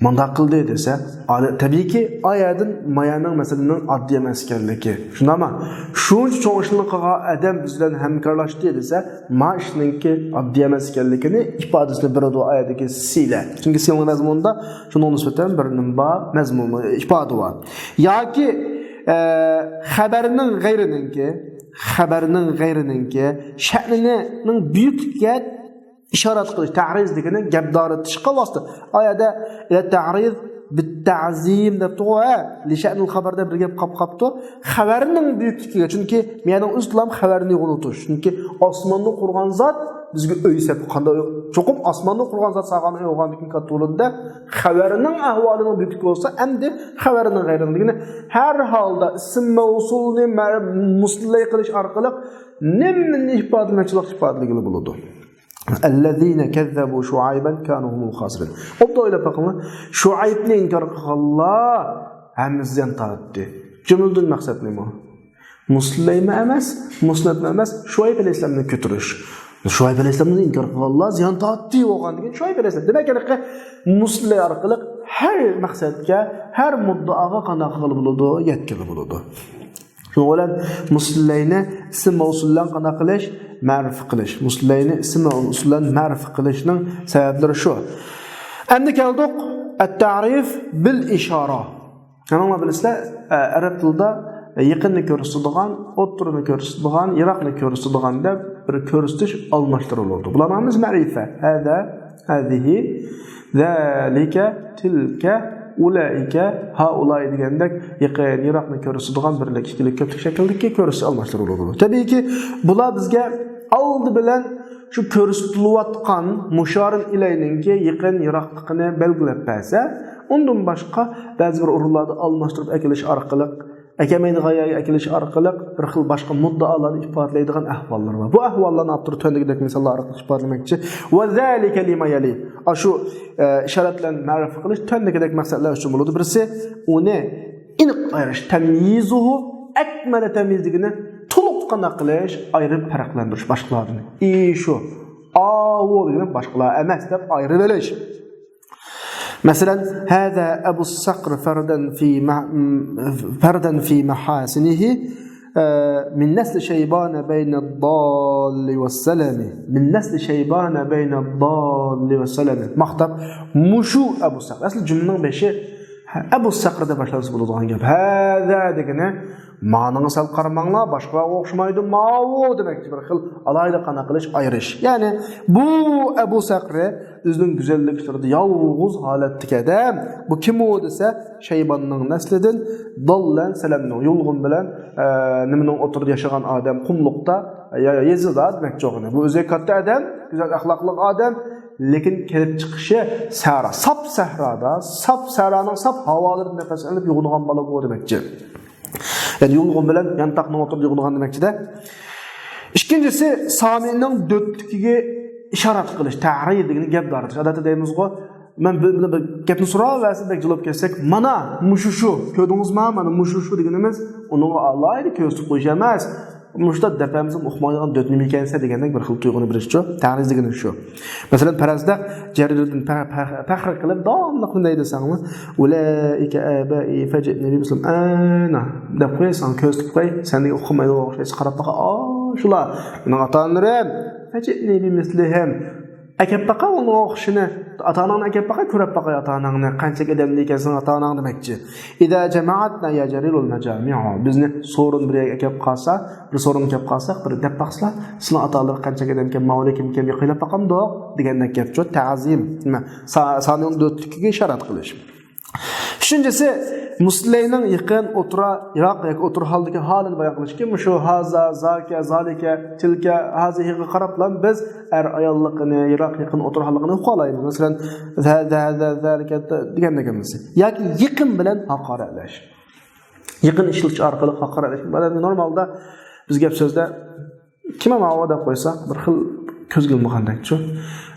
مۇنداق قىلدى دېسە، ئادە-، تەبىئىيكى، ئا يەردىن ما يەرنىڭ مەسىلىنىڭ ئاددىي ئەمەس ئىكەنلىكى. شۇنداقمۇ؟ شۇنچە چوڭ ئىشنى قىلغان ئادەم بىز بىلەن ھەمكارلاشتى دېسە، ما ئىشنىڭكى ئاددىي ئەمەس ئىكەنلىكىنى ئىپادىسىنى بېرىدۇ ئا يەردىكى سىلە. چۈنكى سىلىنىڭ مەزمۇنىدا شۇنىڭغا نىسبەتەن بىر نېمە بار، مەزمۇن، ئىپادە بار. ياكى، ئە، خەبەرنىڭ غەيرىنىڭكى، خەبەرنىڭ غەيرىنىڭكى شەنىنىڭ بۈيۈكلۈكىگە ئىشارەت قىلىش، تەرىز دېگىنى گەپ دارىتىشقا ۋاسىتە. ئا يەردە ئىلە تەرىز بىت تەزىم دەپتىغۇ، ھە؟ لىشەنىل خەبەردە بىر گەپ قاپ قاپتۇ. خەۋەرنىڭ بۈيۈكلۈكىگە، چۈنكى مېنىڭ ئۆزلەم خەۋەرنى يوغىنىتىش. چۈنكى ئاسماننى قۇرغان زات بىزگە ئۆي سەپ قانداق؟ چوقۇم ئاسماننى قۇرغان زات سالغان ئۆي بولغاندىكىن كاتتا ئورۇندا خەۋەرنىڭ ئەھۋالىنىڭ بۈيۈكلۈكى بولسا، ئەمدى خەۋەرنىڭ غەيرىنى دېگىنى ھەر ھالدا ئىسىم مەۋسۇلنى مەر-، مۇسلەي قىلىش ئارقىلىق نېمىنى ئىپادىلىمەكچى بولسا ئىپادىلىگىلى بولىدۇ. الذين كذبوا شعيبا كانوا هم الخاسرين. ئوبدان ئويلاپ بېقىڭلار. شۇئەيبنى ئىنكار قىلغانلار ھەممىسى زىيان تارتتى. جۈملىدىن مەقسەت نېمە؟ مۇسلەيمە ئەمەس، مۇسنەتمە ئەمەس، شۇئەيب ئەلەيھىسسالامنى كۆتۈرۈش. شۇئەيب ئەلەيھىسسالامنى ئىنكار قىلغانلار زىيان تارتتى بولغاندىن كېيىن شۇئەيب ئەلەيھىسسالام. دېمەك، ھېلىقى مۇسلەي ئارقىلىق ھەر مەقسەتكە، ھەر مۇددىئاغا قانداق قىلغىلى بولىدۇ؟ يەتكىلى بولىدۇ. شۇنىڭ بىلەن مۇسلەينى ئىسىم مەۋسۇل بىلەن قانداق قىلىش؟ مەرىپە قىلىش. مۇسلەينى ئىسىم مەۋسۇل بىلەن مەرىپە قىلىشنىڭ سەۋەبلىرى شۇ. ئەمدى كەلدۇق، التعريف بالإشارة. ھەممىڭلار بىلىسىلەر، ئە، ئەرەب تىلىدا يېقىننى كۆرسىتىدىغان، ئوتتۇرىنى كۆرسىتىدىغان، يىراقنى كۆرسىتىدىغان دەپ بىر كۆرسىتىش ئالماشتۇرۇلىدۇ. بۇلارنىڭ ھەممىسى مەرىپە. ھەزا، ھەزىھى، زالىكە، تىلكە، ئۇلائىكە، ھائۇلاي دېگەندەك يېقىن، يىراقنى كۆرسىتىدىغان بىرلىك، ئىككىلىك، كۆپلۈك شەكىلدىكى كۆرسىتىش ئالماشتۇرۇلىدۇ. تەبىئىيكى، بۇلار بىزگە ئالدى بىلەن شۇ كۆرسىتىلىۋاتقان مۇشارىن ئىلەينىڭكى يېقىن، يىراقلىقىنى بەلگىلەپ بەرسە، ئۇندىن باشقا بەزى بىر ئورۇنلاردا ئالماشتۇرۇپ ئەكېلىش ئارقىلىق، ئەكەلمەيدىغان يەرگە ئەكېلىش ئارقىلىق بىر خىل باشقا مۇددىئالارنى ئىپادىلەيدىغان ئەھۋاللار بار. بۇ ئەھۋاللارنى ئاپتور تۆۋەندىكىدەك مىساللار ئارقىلىق ئىپادىلىمەكچى. ۋە زالىكە لىما يەلى. ئاشۇ، ئە، ئىشارەت بىلەن مەرىپە قىلىش تۆۋەندىكىدەك مەقسەتلەر ئۈچۈن بولىدۇ. بىرسى، ئۇنى ئېنىق ئايرىش. تەميىزۇھۇ، ئەكمەلە تەميىز دېگىنى تولۇق قانداق قىلىش، ئايرىپ پەرقلەندۈرۈش باشقىلاردىن. ئى شۇ، ئاۋۇ دېگىنى باشقىلار ئەمەس دەپ ئايرىۋېلىش. مەسىلەن، هذا أبو الصقر فردا في مع-، فردا في محاسنه، ئە، من نسل شيبان بين الضال والسلم. من نسل شيبان بين الضال والسلم. ماختاپ، مۇشۇ ئەبۇ سەقر. ئەسلى جۈملىنىڭ بېشى ئەبۇ سەقر دەپ باشلانسا بولىدىغان گەپ. ھەزا دېگىنى، مانىڭغا سەل قارىماڭلار، باشقىلارغا ئوخشىمايدۇ، ماۋۇ دېمەكچى، بىر خىل ئالاھىدە قانداق قىلىش، ئايرىش. يەنى، بۇ ئەبۇ سەقر ئۆزىنىڭ گۈزەللىك ئىچىدە يالغۇز ھالەتتىكى ئادەم. بۇ كىم ئۇ دېسە، شەيباننىڭ نەسلىدىن، دال بىلەن سەلەمنىڭ، يۇلغۇن بىلەن، ئە، نېمىنىڭ ئوتتۇرىدا ياشىغان ئادەم، قۇملۇقتا، يا-، يېزىدا دېمەكچى بولغىنى. بۇ ئۆزى كاتتا ئادەم، گۈزەل ئەخلاقلىق ئادەم، لېكىن كېلىپ چىقىشى سەھرا، ساپ سەھرادا، ساپ سەھرانىڭ ساپ ھاۋالىرىدا نەپەس ئېلىپ يوغىنىغان بالا بۇ دېمەكچى. يەنى يۇلغۇن بىلەن يانتاقنىڭ ئوتتۇرىدا يوغىنىغان دېمەكچىدە. ئىككىنچىسى، سامىنىڭ دۆتلۈكىگە ئىشارەت قىلىش، تەرىز دېگىنى گەپ دارىتىش. ئادەتتە دەيمىزغۇ، مەن بىر، بىر، بىر گەپنى سوراۋەرسە بەك جاۋاب كەلسەك، مانا مۇشۇ شۇ، كۆردىڭىزمۇ، مانا مۇشۇ شۇ دېگىنىمىز، ئۇنىڭغا ئالاھىدە كۆرسىتىپ قويۇش ئەمەس. مۇشۇنداق دەپ بەرمىسەم ئۇقمايدىغان دۆت نېمە ئىكەنسە دېگەندەك بىر خىل تۇيغۇنى بېرىشچۇ. تەرىز دېگىنى شۇ. مەسىلەن، پەرەزدە جەرىردىن پە-، پە-، پەخىر قىلىپ داۋاملىق نېمە دەيدۇ دېسەڭمۇ، ئۇلائىكە ئابائى فەجىئنى بىمىسلىھىم. ئەنە دەپ قوي، ساڭا كۆرسىتىپ قوي، سەندىكى ئوقۇمايدىغان ئوخشايسە قاراپ باقا، ئا، شۇلار مېنىڭ ئاتا-ئانىلىرىم. فەجىئنى بىمىسلىھىم. ئەكەپ باقا ئۇنىڭغا ئوخشىشىنى. ئاتا-ئاناڭنى ئەكەپ باقا، كۆرۈپ باقاي ئاتا-ئاناڭنى. قانچىلىك ئادەمدىكەنسەن ئاتا-ئاناڭ دېمەكچى. ئىزا جەمەئەتنا يا جەرىرۇل مەجامىئۇ. بىزنى سورۇن بىر يەرگە ئەكەپ قالسا، بىر سورۇنغا ئەكەپ قالساق، بىر دەپ باقسىلا، سىلەر ئاتا-ئانىلار قانچىلىك ئادەمكەن، ماۋۇلار كىمكەن، بىر قويلاپ باقامدۇق دېگەندەك گەپچۇ. تەزىم. نېمە؟ سا-، سانىنىڭ دۆتلۈكىگە ئىشارەت قىلىش. ئۈچىنچىسى، مۇسلەينىڭ يېقىن، ئوتتۇرا، يىراق ياكى ئوتتۇرا ھالدىكى ھالىنى بايان قىلىش. مۇشۇ ھازا، زاكە، زالىكە، تىلكە، ھازىھىغا قاراپلا بىز ئەر ئاياللىقىنى، يىراق، يېقىن، ئوتتۇرا ھاللىقىنى ئۇقالايمىز. مەسىلەن، ھە، ھە، ھە، زالىكە دېگەندەك ئەمەس. ياكى يېقىن بىلەن ھاقارەتلەش. يېقىن ئىشلىتىش ئارقىلىق ھاقارەتلەش. مانا نورمالدا بىز گەپ سۆزدە كىم ئەمما ئاۋۇ دەپ قويسا، بىر خىل كۆزگە ئىلمىغاندەكچۇ.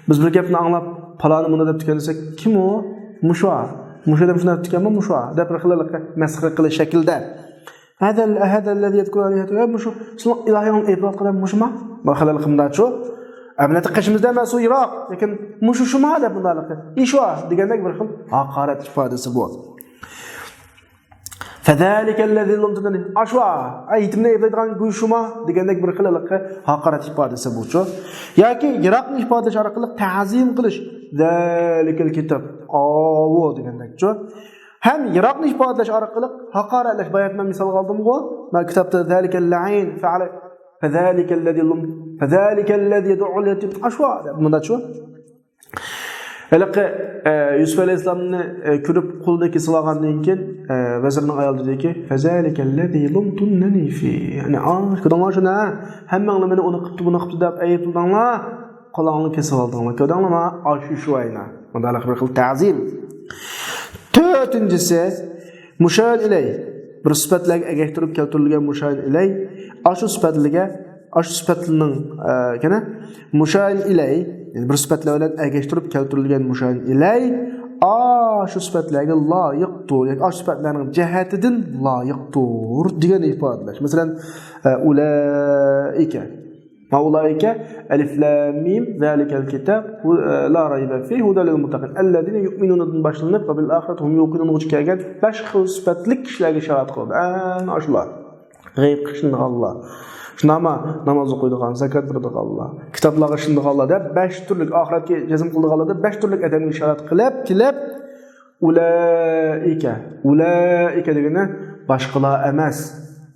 بىز بىر گەپنى ئاڭلاپ، پالانى مۇنداق دەپتىكەن دېسەك، كىم ئۇ؟ مۇشۇ ھە. مۇشۇ ئادەم شۇنداق دەپتىكەنمۇ، مۇشۇ ھە دەپ بىر خىل مەسخىرە قىلىش شەكلىدە. ھەزەل، ھەزەل لەزى يەزكۇرۇ ئالىھەتۇ، ھە، مۇشۇ سېنىڭ ئىلاھىڭنى ئېيتىۋاتقان ئادەم مۇشۇما؟ بىر خىل قىلىمداچۇ. ئەمەلىيەتتە قېشىمىزدا ئەمەس، ئۇ يىراق. لېكىن مۇشۇ شۇما دەپ مۇنداق قىلىش ھە دېگەندەك بىر خىل ھاقارەت ئىپادىسى بۇ. فذلك الذي لمتنني، ئاشۇ، ئەي، ئېيتىمنى ئېيتىدىغان گۇي شۇما دېگەندەك بىر خىل ھېلىقى ھاقارەت ئىپادىسى بۇچۇ. ياكى يىراقنى ئىپادىلەش ئارقىلىق تەزىم قىلىش. ذلك الكتاب، ئاۋۇ دېگەندەكچۇ. ھەم يىراقنى ئىپادىلەش ئارقىلىق ھاقارەتلەش. بايا مەن مىسالغا ئالدىمغۇ. مەن كىتابتا ذلك اللعين فعل، فذلك الذي لم، فذلك الذي يدع اليتيم، ئاشۇ دەپ مۇنداچۇ. ھېلىقى، ئە، يۈسۈپ ئەلەيھىسسالامنى، ئە، كۆرۈپ قولىنى كېسىۋالغاندىن كېيىن، ئە، ۋەزىرنىڭ ئايالى دېدىكى، فذلك الذي لمتنني فيه. يەنى، ئا، كۆردۈڭلار شۇنى، ھە؟ ھەممەڭلار مېنى ئۇنى قىپتۇ، بۇنى قىپتۇ دەپ ئەيىبلىدىڭلار، قولۇڭلارنى كېسىۋالدىڭلار. كۆردۈڭلارمۇ؟ ئاشۇ شۇ ئاينا. مۇنداق بىر خىل تەزىم. تۆتىنچىسى، مۇشايىن ئىلەي. بىر سۈپەتلەرگە ئەگەشتۈرۈپ كەلتۈرۈلگەن مۇشايىن ئىلەي. ئاشۇ سۈپەتلىگە، ئاشۇ سۈپەتلىنىڭ، ئە، يەنە مۇشايىن ئىلەي، يەنى بىر سۈپەتلەر بىلەن ئەگەشتۈرۈپ كەلتۈرۈلگەن مۇشايىن ئىلەي، ئاشۇ سۈپەتلەرگە لايىقتۇر، ياكى ئاشۇ سۈپەتلەرنىڭ جەھەتىدىن لايىقتۇر دېگەن ئىپادىلەش. مەسىلەن، ئە، ئۇلائىكە. ما ئۇلائىكە، ئەلىف لام مىم، ذلك الكتاب، لا ريب فيه، هدى للمتقين، الذين يؤمنون دىن باشلىنىپ، وبالآخرة هم يوقنون غىچە كەلگەن بەش خىل سۈپەتلىك كىشىلەرگە ئىشارەت قىلىدۇ. ئەنە ئاشۇلار. غەيىبقا ئىشىنىدىغانلار. شۇنداقمۇ؟ ناماز ئوقۇيدىغان، زاكات بېرىدىغانلار، كىتابلارغا ئىشىنىدىغانلار دەپ بەش تۈرلۈك، ئاخىرەتكە جەزم قىلىدىغانلار دەپ بەش تۈرلۈك ئادەمگە ئىشارەت قىلىپ كېلىپ، ئۇلائىكە، ئۇلائىكە دېگىنى باشقىلار ئەمەس.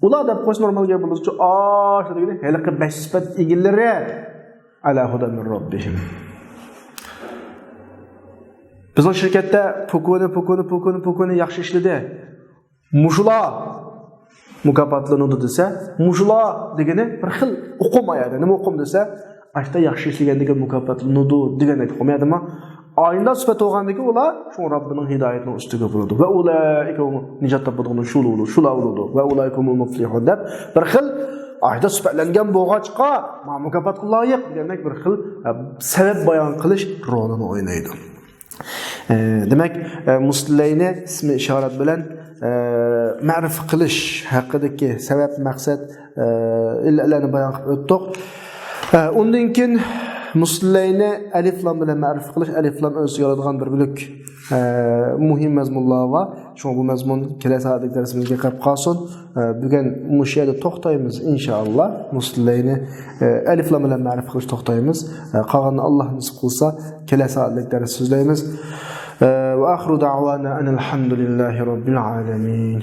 ئۇلار دەپ قويسا نورمال گەپ بولىدۇچۇ، ئاشۇ دېگىنى ھېلىقى بەش سۈپەت ئىگىلىرى. ئەلا ھۇدەن مىن رەببىھىم. بىزنىڭ شىركەتتە پوكۇنى، پوكۇنى، پوكۇنى، پوكۇنى ياخشى ئىشلىدى. مۇشۇلار مۇكاپاتلىنىدۇ دېسە، مۇشۇلار دېگىنى بىر خىل ئۇقۇم ئايەردە. نېمە ئۇقۇم دېسە، ئاشتا ياخشى ئىشلىگەندىكىن مۇكاپاتلىنىدۇ دېگەندەك ئۇقۇم ئايەردىمۇ؟ ئاينىدا سۈپەت بولغاندىكىن ئۇلار شۇڭا رەببىنىڭ ھىدايىتىنىڭ ئۈستىگە بولىدۇ. ۋە ئۇلائىكە ھۇم، نىجات تاپىدىغىنى شۇلا بولىدۇ، شۇلا بولىدۇ. ۋە ئۇلائىكە ھۇمۇل مۇفلىھۇن دەپ بىر خىل ئاشتا سۈپەتلەنگەن بولغاچقا، ما مۇكاپاتقا لايىق دېگەندەك بىر خىل، ئە، سەۋەب بايان قىلىش رولىنى ئوينايدۇ. ئە، دېمەك، ئە، مۇسلەينى ئىسمى ئىشارەت بىلەن، ئە، مەرىپە قىلىش ھەققىدىكى سەۋەب، مەقسەت، ئە، ئىللەتلەرنى بايان قىلىپ ئۆتتۇق. ئە، ئۇندىن كېيىن مۇسلەينى ئەلىف لام بىلەن مەرىپە قىلىش، ئەلىف لام ئۆز ئىچىگە ئالىدىغان بىر بۆلەك، ئە، مۇھىم مەزمۇنلار بار. شۇڭا بۇ مەزمۇن كېلەر سائەتلىك دەرسىمىزگە قېلىپ قالسۇن. ئە، بۈگۈن مۇشۇ يەردە توختايمىز، ئىنشائاللا. مۇسلەينى، ئە، ئەلىف لام بىلەن مەرىپە قىلىش توختايمىز. ئە، قالغاننى ئاللا نېسىپ قىلسا، كېلەر سائەتلىك دەرس سۆزلەيمىز. ئە، ۋە ئاخىرۇ دەئۋانا ئەنىل ھەمدۇلىللاھى رەببىل ئالەمىن.